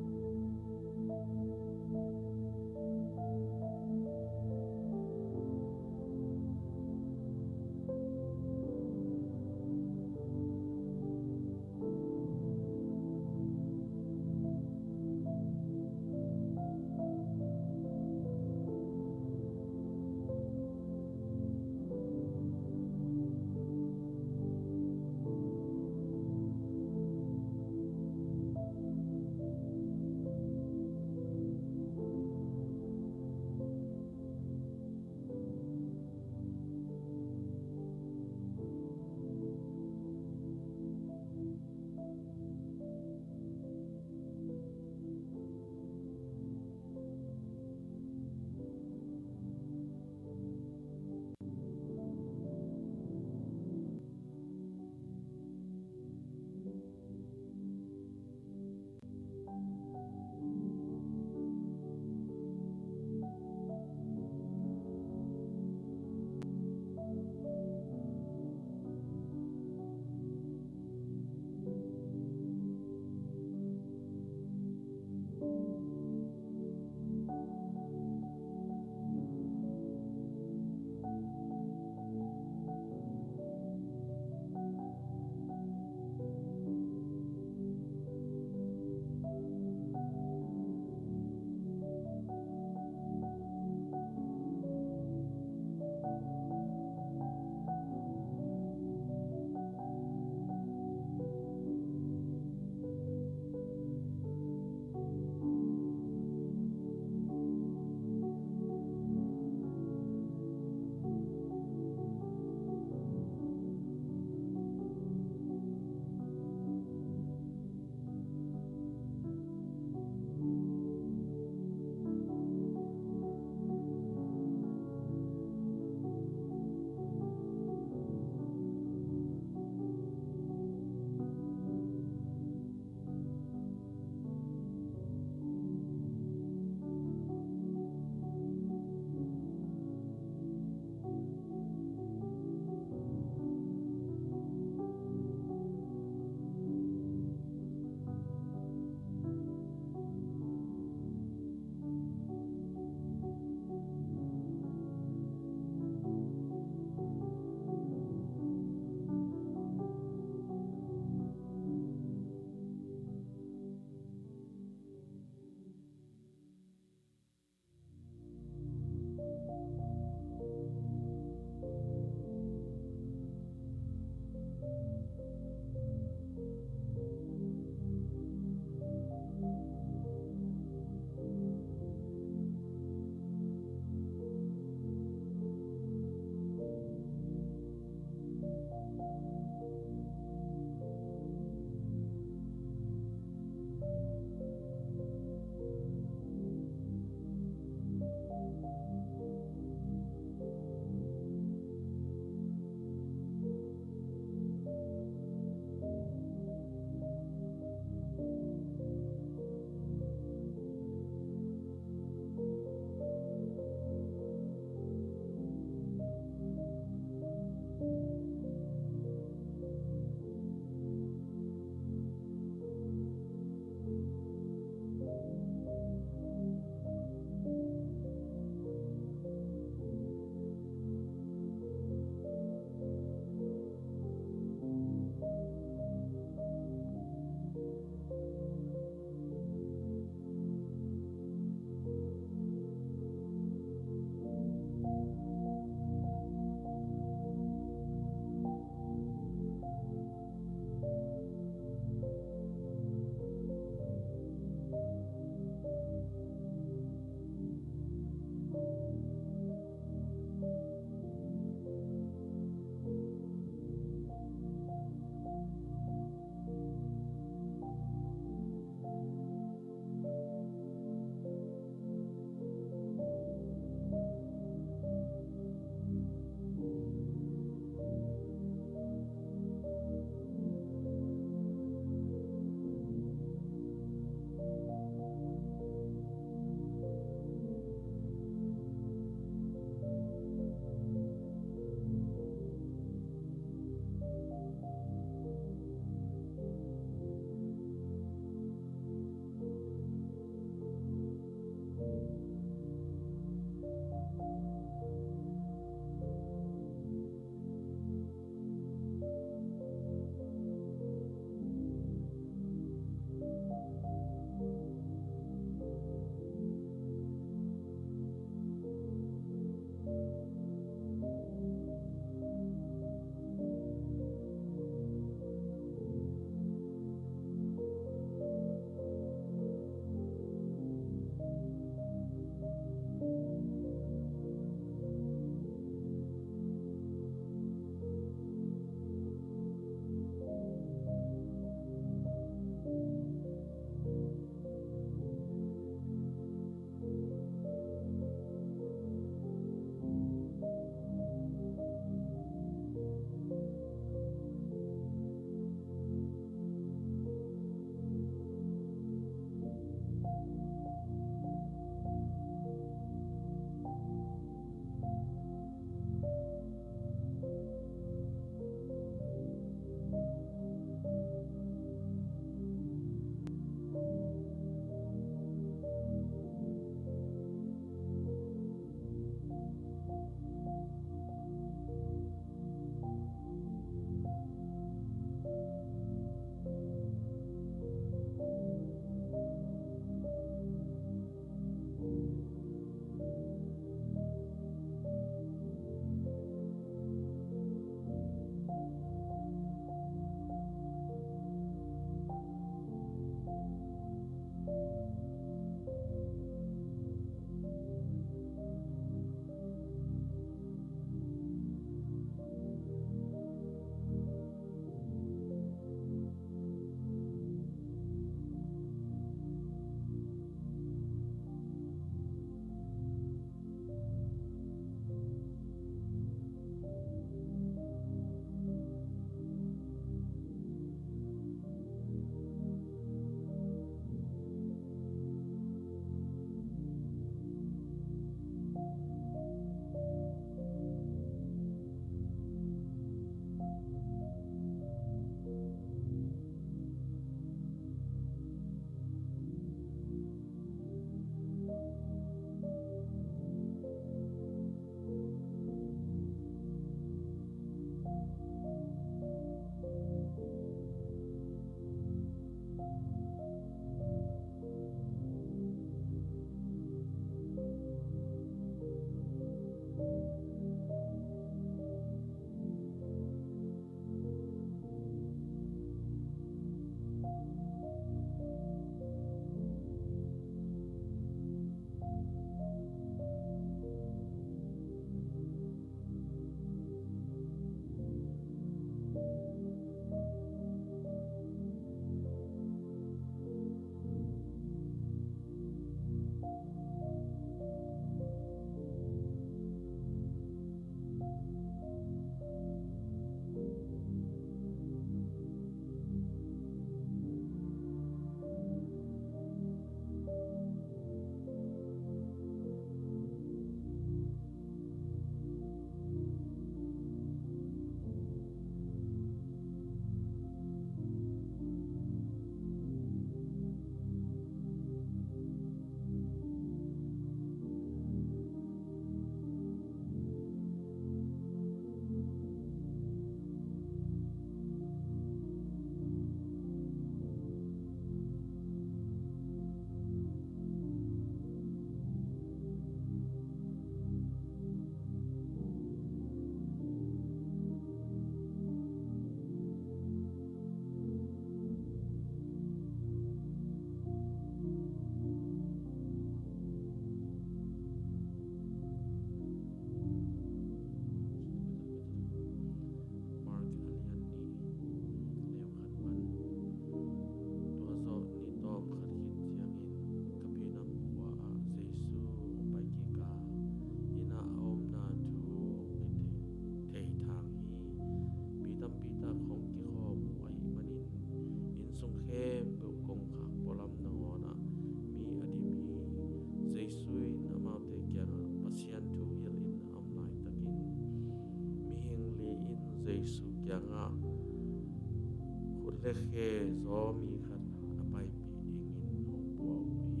le khe zaw mi khat a paipih dingin hong pua uh hi.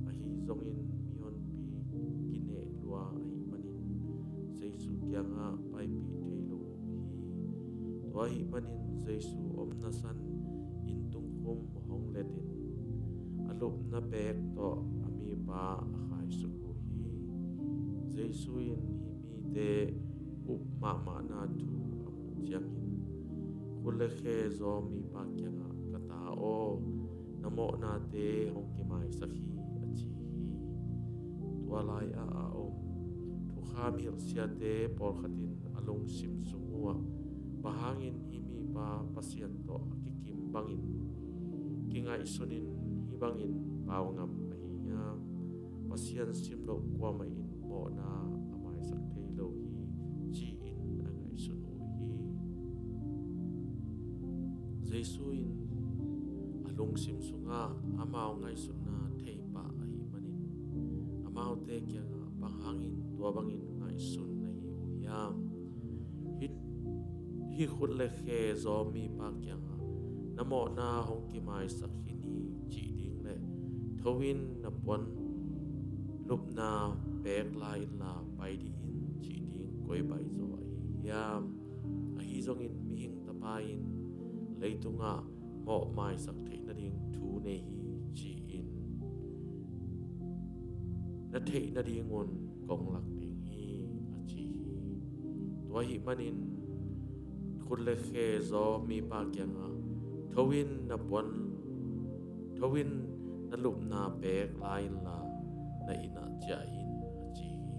Ahi zongin mihonpi kineh lua ahih manin Jesu kiangah paipih thei lo uh hi. Tua ahih manin Jesu omna san inn tungkhum hong letin a lupna pek tawh a mipa a khaisuk uh hi. Jesu in hih mite up mahmahna thu a muh ciangin, "Khut le khe zaw mipa kiangah, 'Ka ta aw, na mawhnate hong kimaisak hi,' a ci hi." Tua lai-ah a om thukham hilhsiate pawlkhat in a lungsim sung uhah, "Bang hangin hih mipa Pasian tawh a kikim bangin kingaihsunin hih bangin pau ngam ahi hiam? Pasian simloh kuamah in mawhna a maisak thei lo hi," ci-in a ngaihsun uh hi. Jesu in a lungsim sungah amau ngaihsutna thei pah ahih manin amaute kiangah, "Bang hangin tua bangin ngaihsun na hi uh hiam? Hih, hih khut le khe zaw mipa kiangah, 'Na mawhna hong kimaisak khin hi,' cih ding le, 'Tho in, na puan lupna pek lai inla pai dih in,' cih ding koi baih zaw ahi hiam? Ahi zongin Mihing Tapa in leitungah mawh maisak theih nading thu nei hi, ci-in na theih nadingun kong lak ding hi," a ci hi. Tua ahih manin khut le khe zaw mipa kiangah, "Tho in, na puan, tho in, na lupna pek lai inla, na innah ciah in," a ci hi.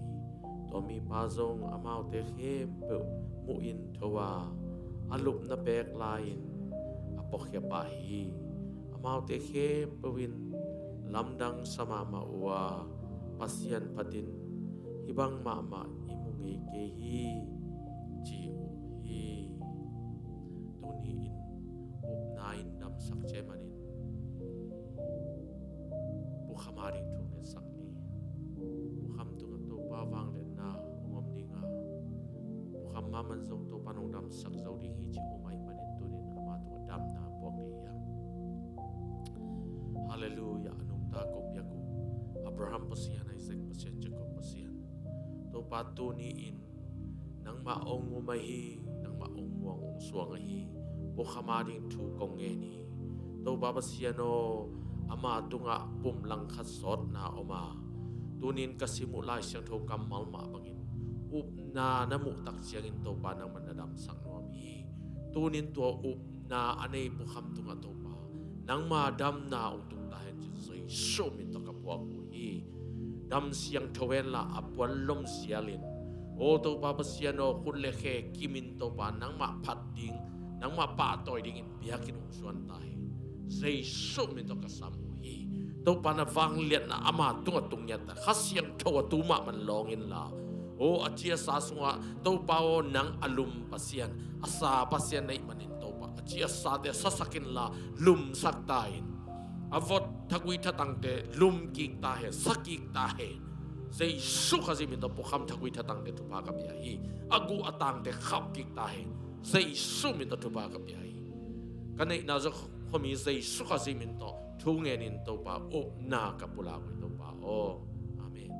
Tua mipa zong amaute khempeuh muhin tho a, a lupna pek lai-in a puakhia pah hi. Amaute khempeuh in lamdang sa mahmah uh a, "Pasian phatin hih bang mahmah i mu ngei kei hi," ci uh hi. Tuni-in upna in damsak ciai manin pukham a ding thu ngetsak ni. Pukham tungah Topa vangliatna hong om ding a, pukham mahmah zong Topa nong damsak zo ding hi ci um ahih manin tunin ama tungah damna puak ding hi a. Halleluiah. A nungta kong biak uh Abraham Pasian, Isaac Pasian, Jacob Pasian, Topa tuni-in nangmah hong um ahi, nangmah hong muang hong suang ahi pukham a ding thu kong ngen hi. Topa Pasian aw, ama tungah pumlang khat sawtna om a, tunin ka sim uh Lai Siangtho kammal mah bangin upna na muh tak ciangin Topa nangmah na damsak nuam hi. Tunin tua upna a nei pukham tungah Topa nangma damna hong tung ta hen ci Jesu min tawh ka puak uh hi. Dam siangtho henla a puan lom sialin, aw Topa Pasian aw, khut le khe kimin Topa nangmah phat ding, nangmah pahtawi dingin biakinn hong suan ta hen. Jesu min tawh ka sam uh hi. Topa na vangliatna ama tungah tung ngiat ta, Kha Siangtho a tu mahmah lawng inla, aw a ci a sa sungah Topa aw, nang a lum Pasian, a sa Pasian na hih manin Topa a ci a sate sasak inla lumsak ta in. A vot thagui thatangte lum kik ta hen, sa kik ta hen. Jesu Khazih min tawh pukham thagui thatangte thupha ka pia hi. A guh a tangte khap kik ta hen. Jesu min tawh thupha ka pia hi. Ka neihna zong khomi Jesu Khazih min tawh thu ngenin Topa upna ka pulak uh hi Topa aw. Amen.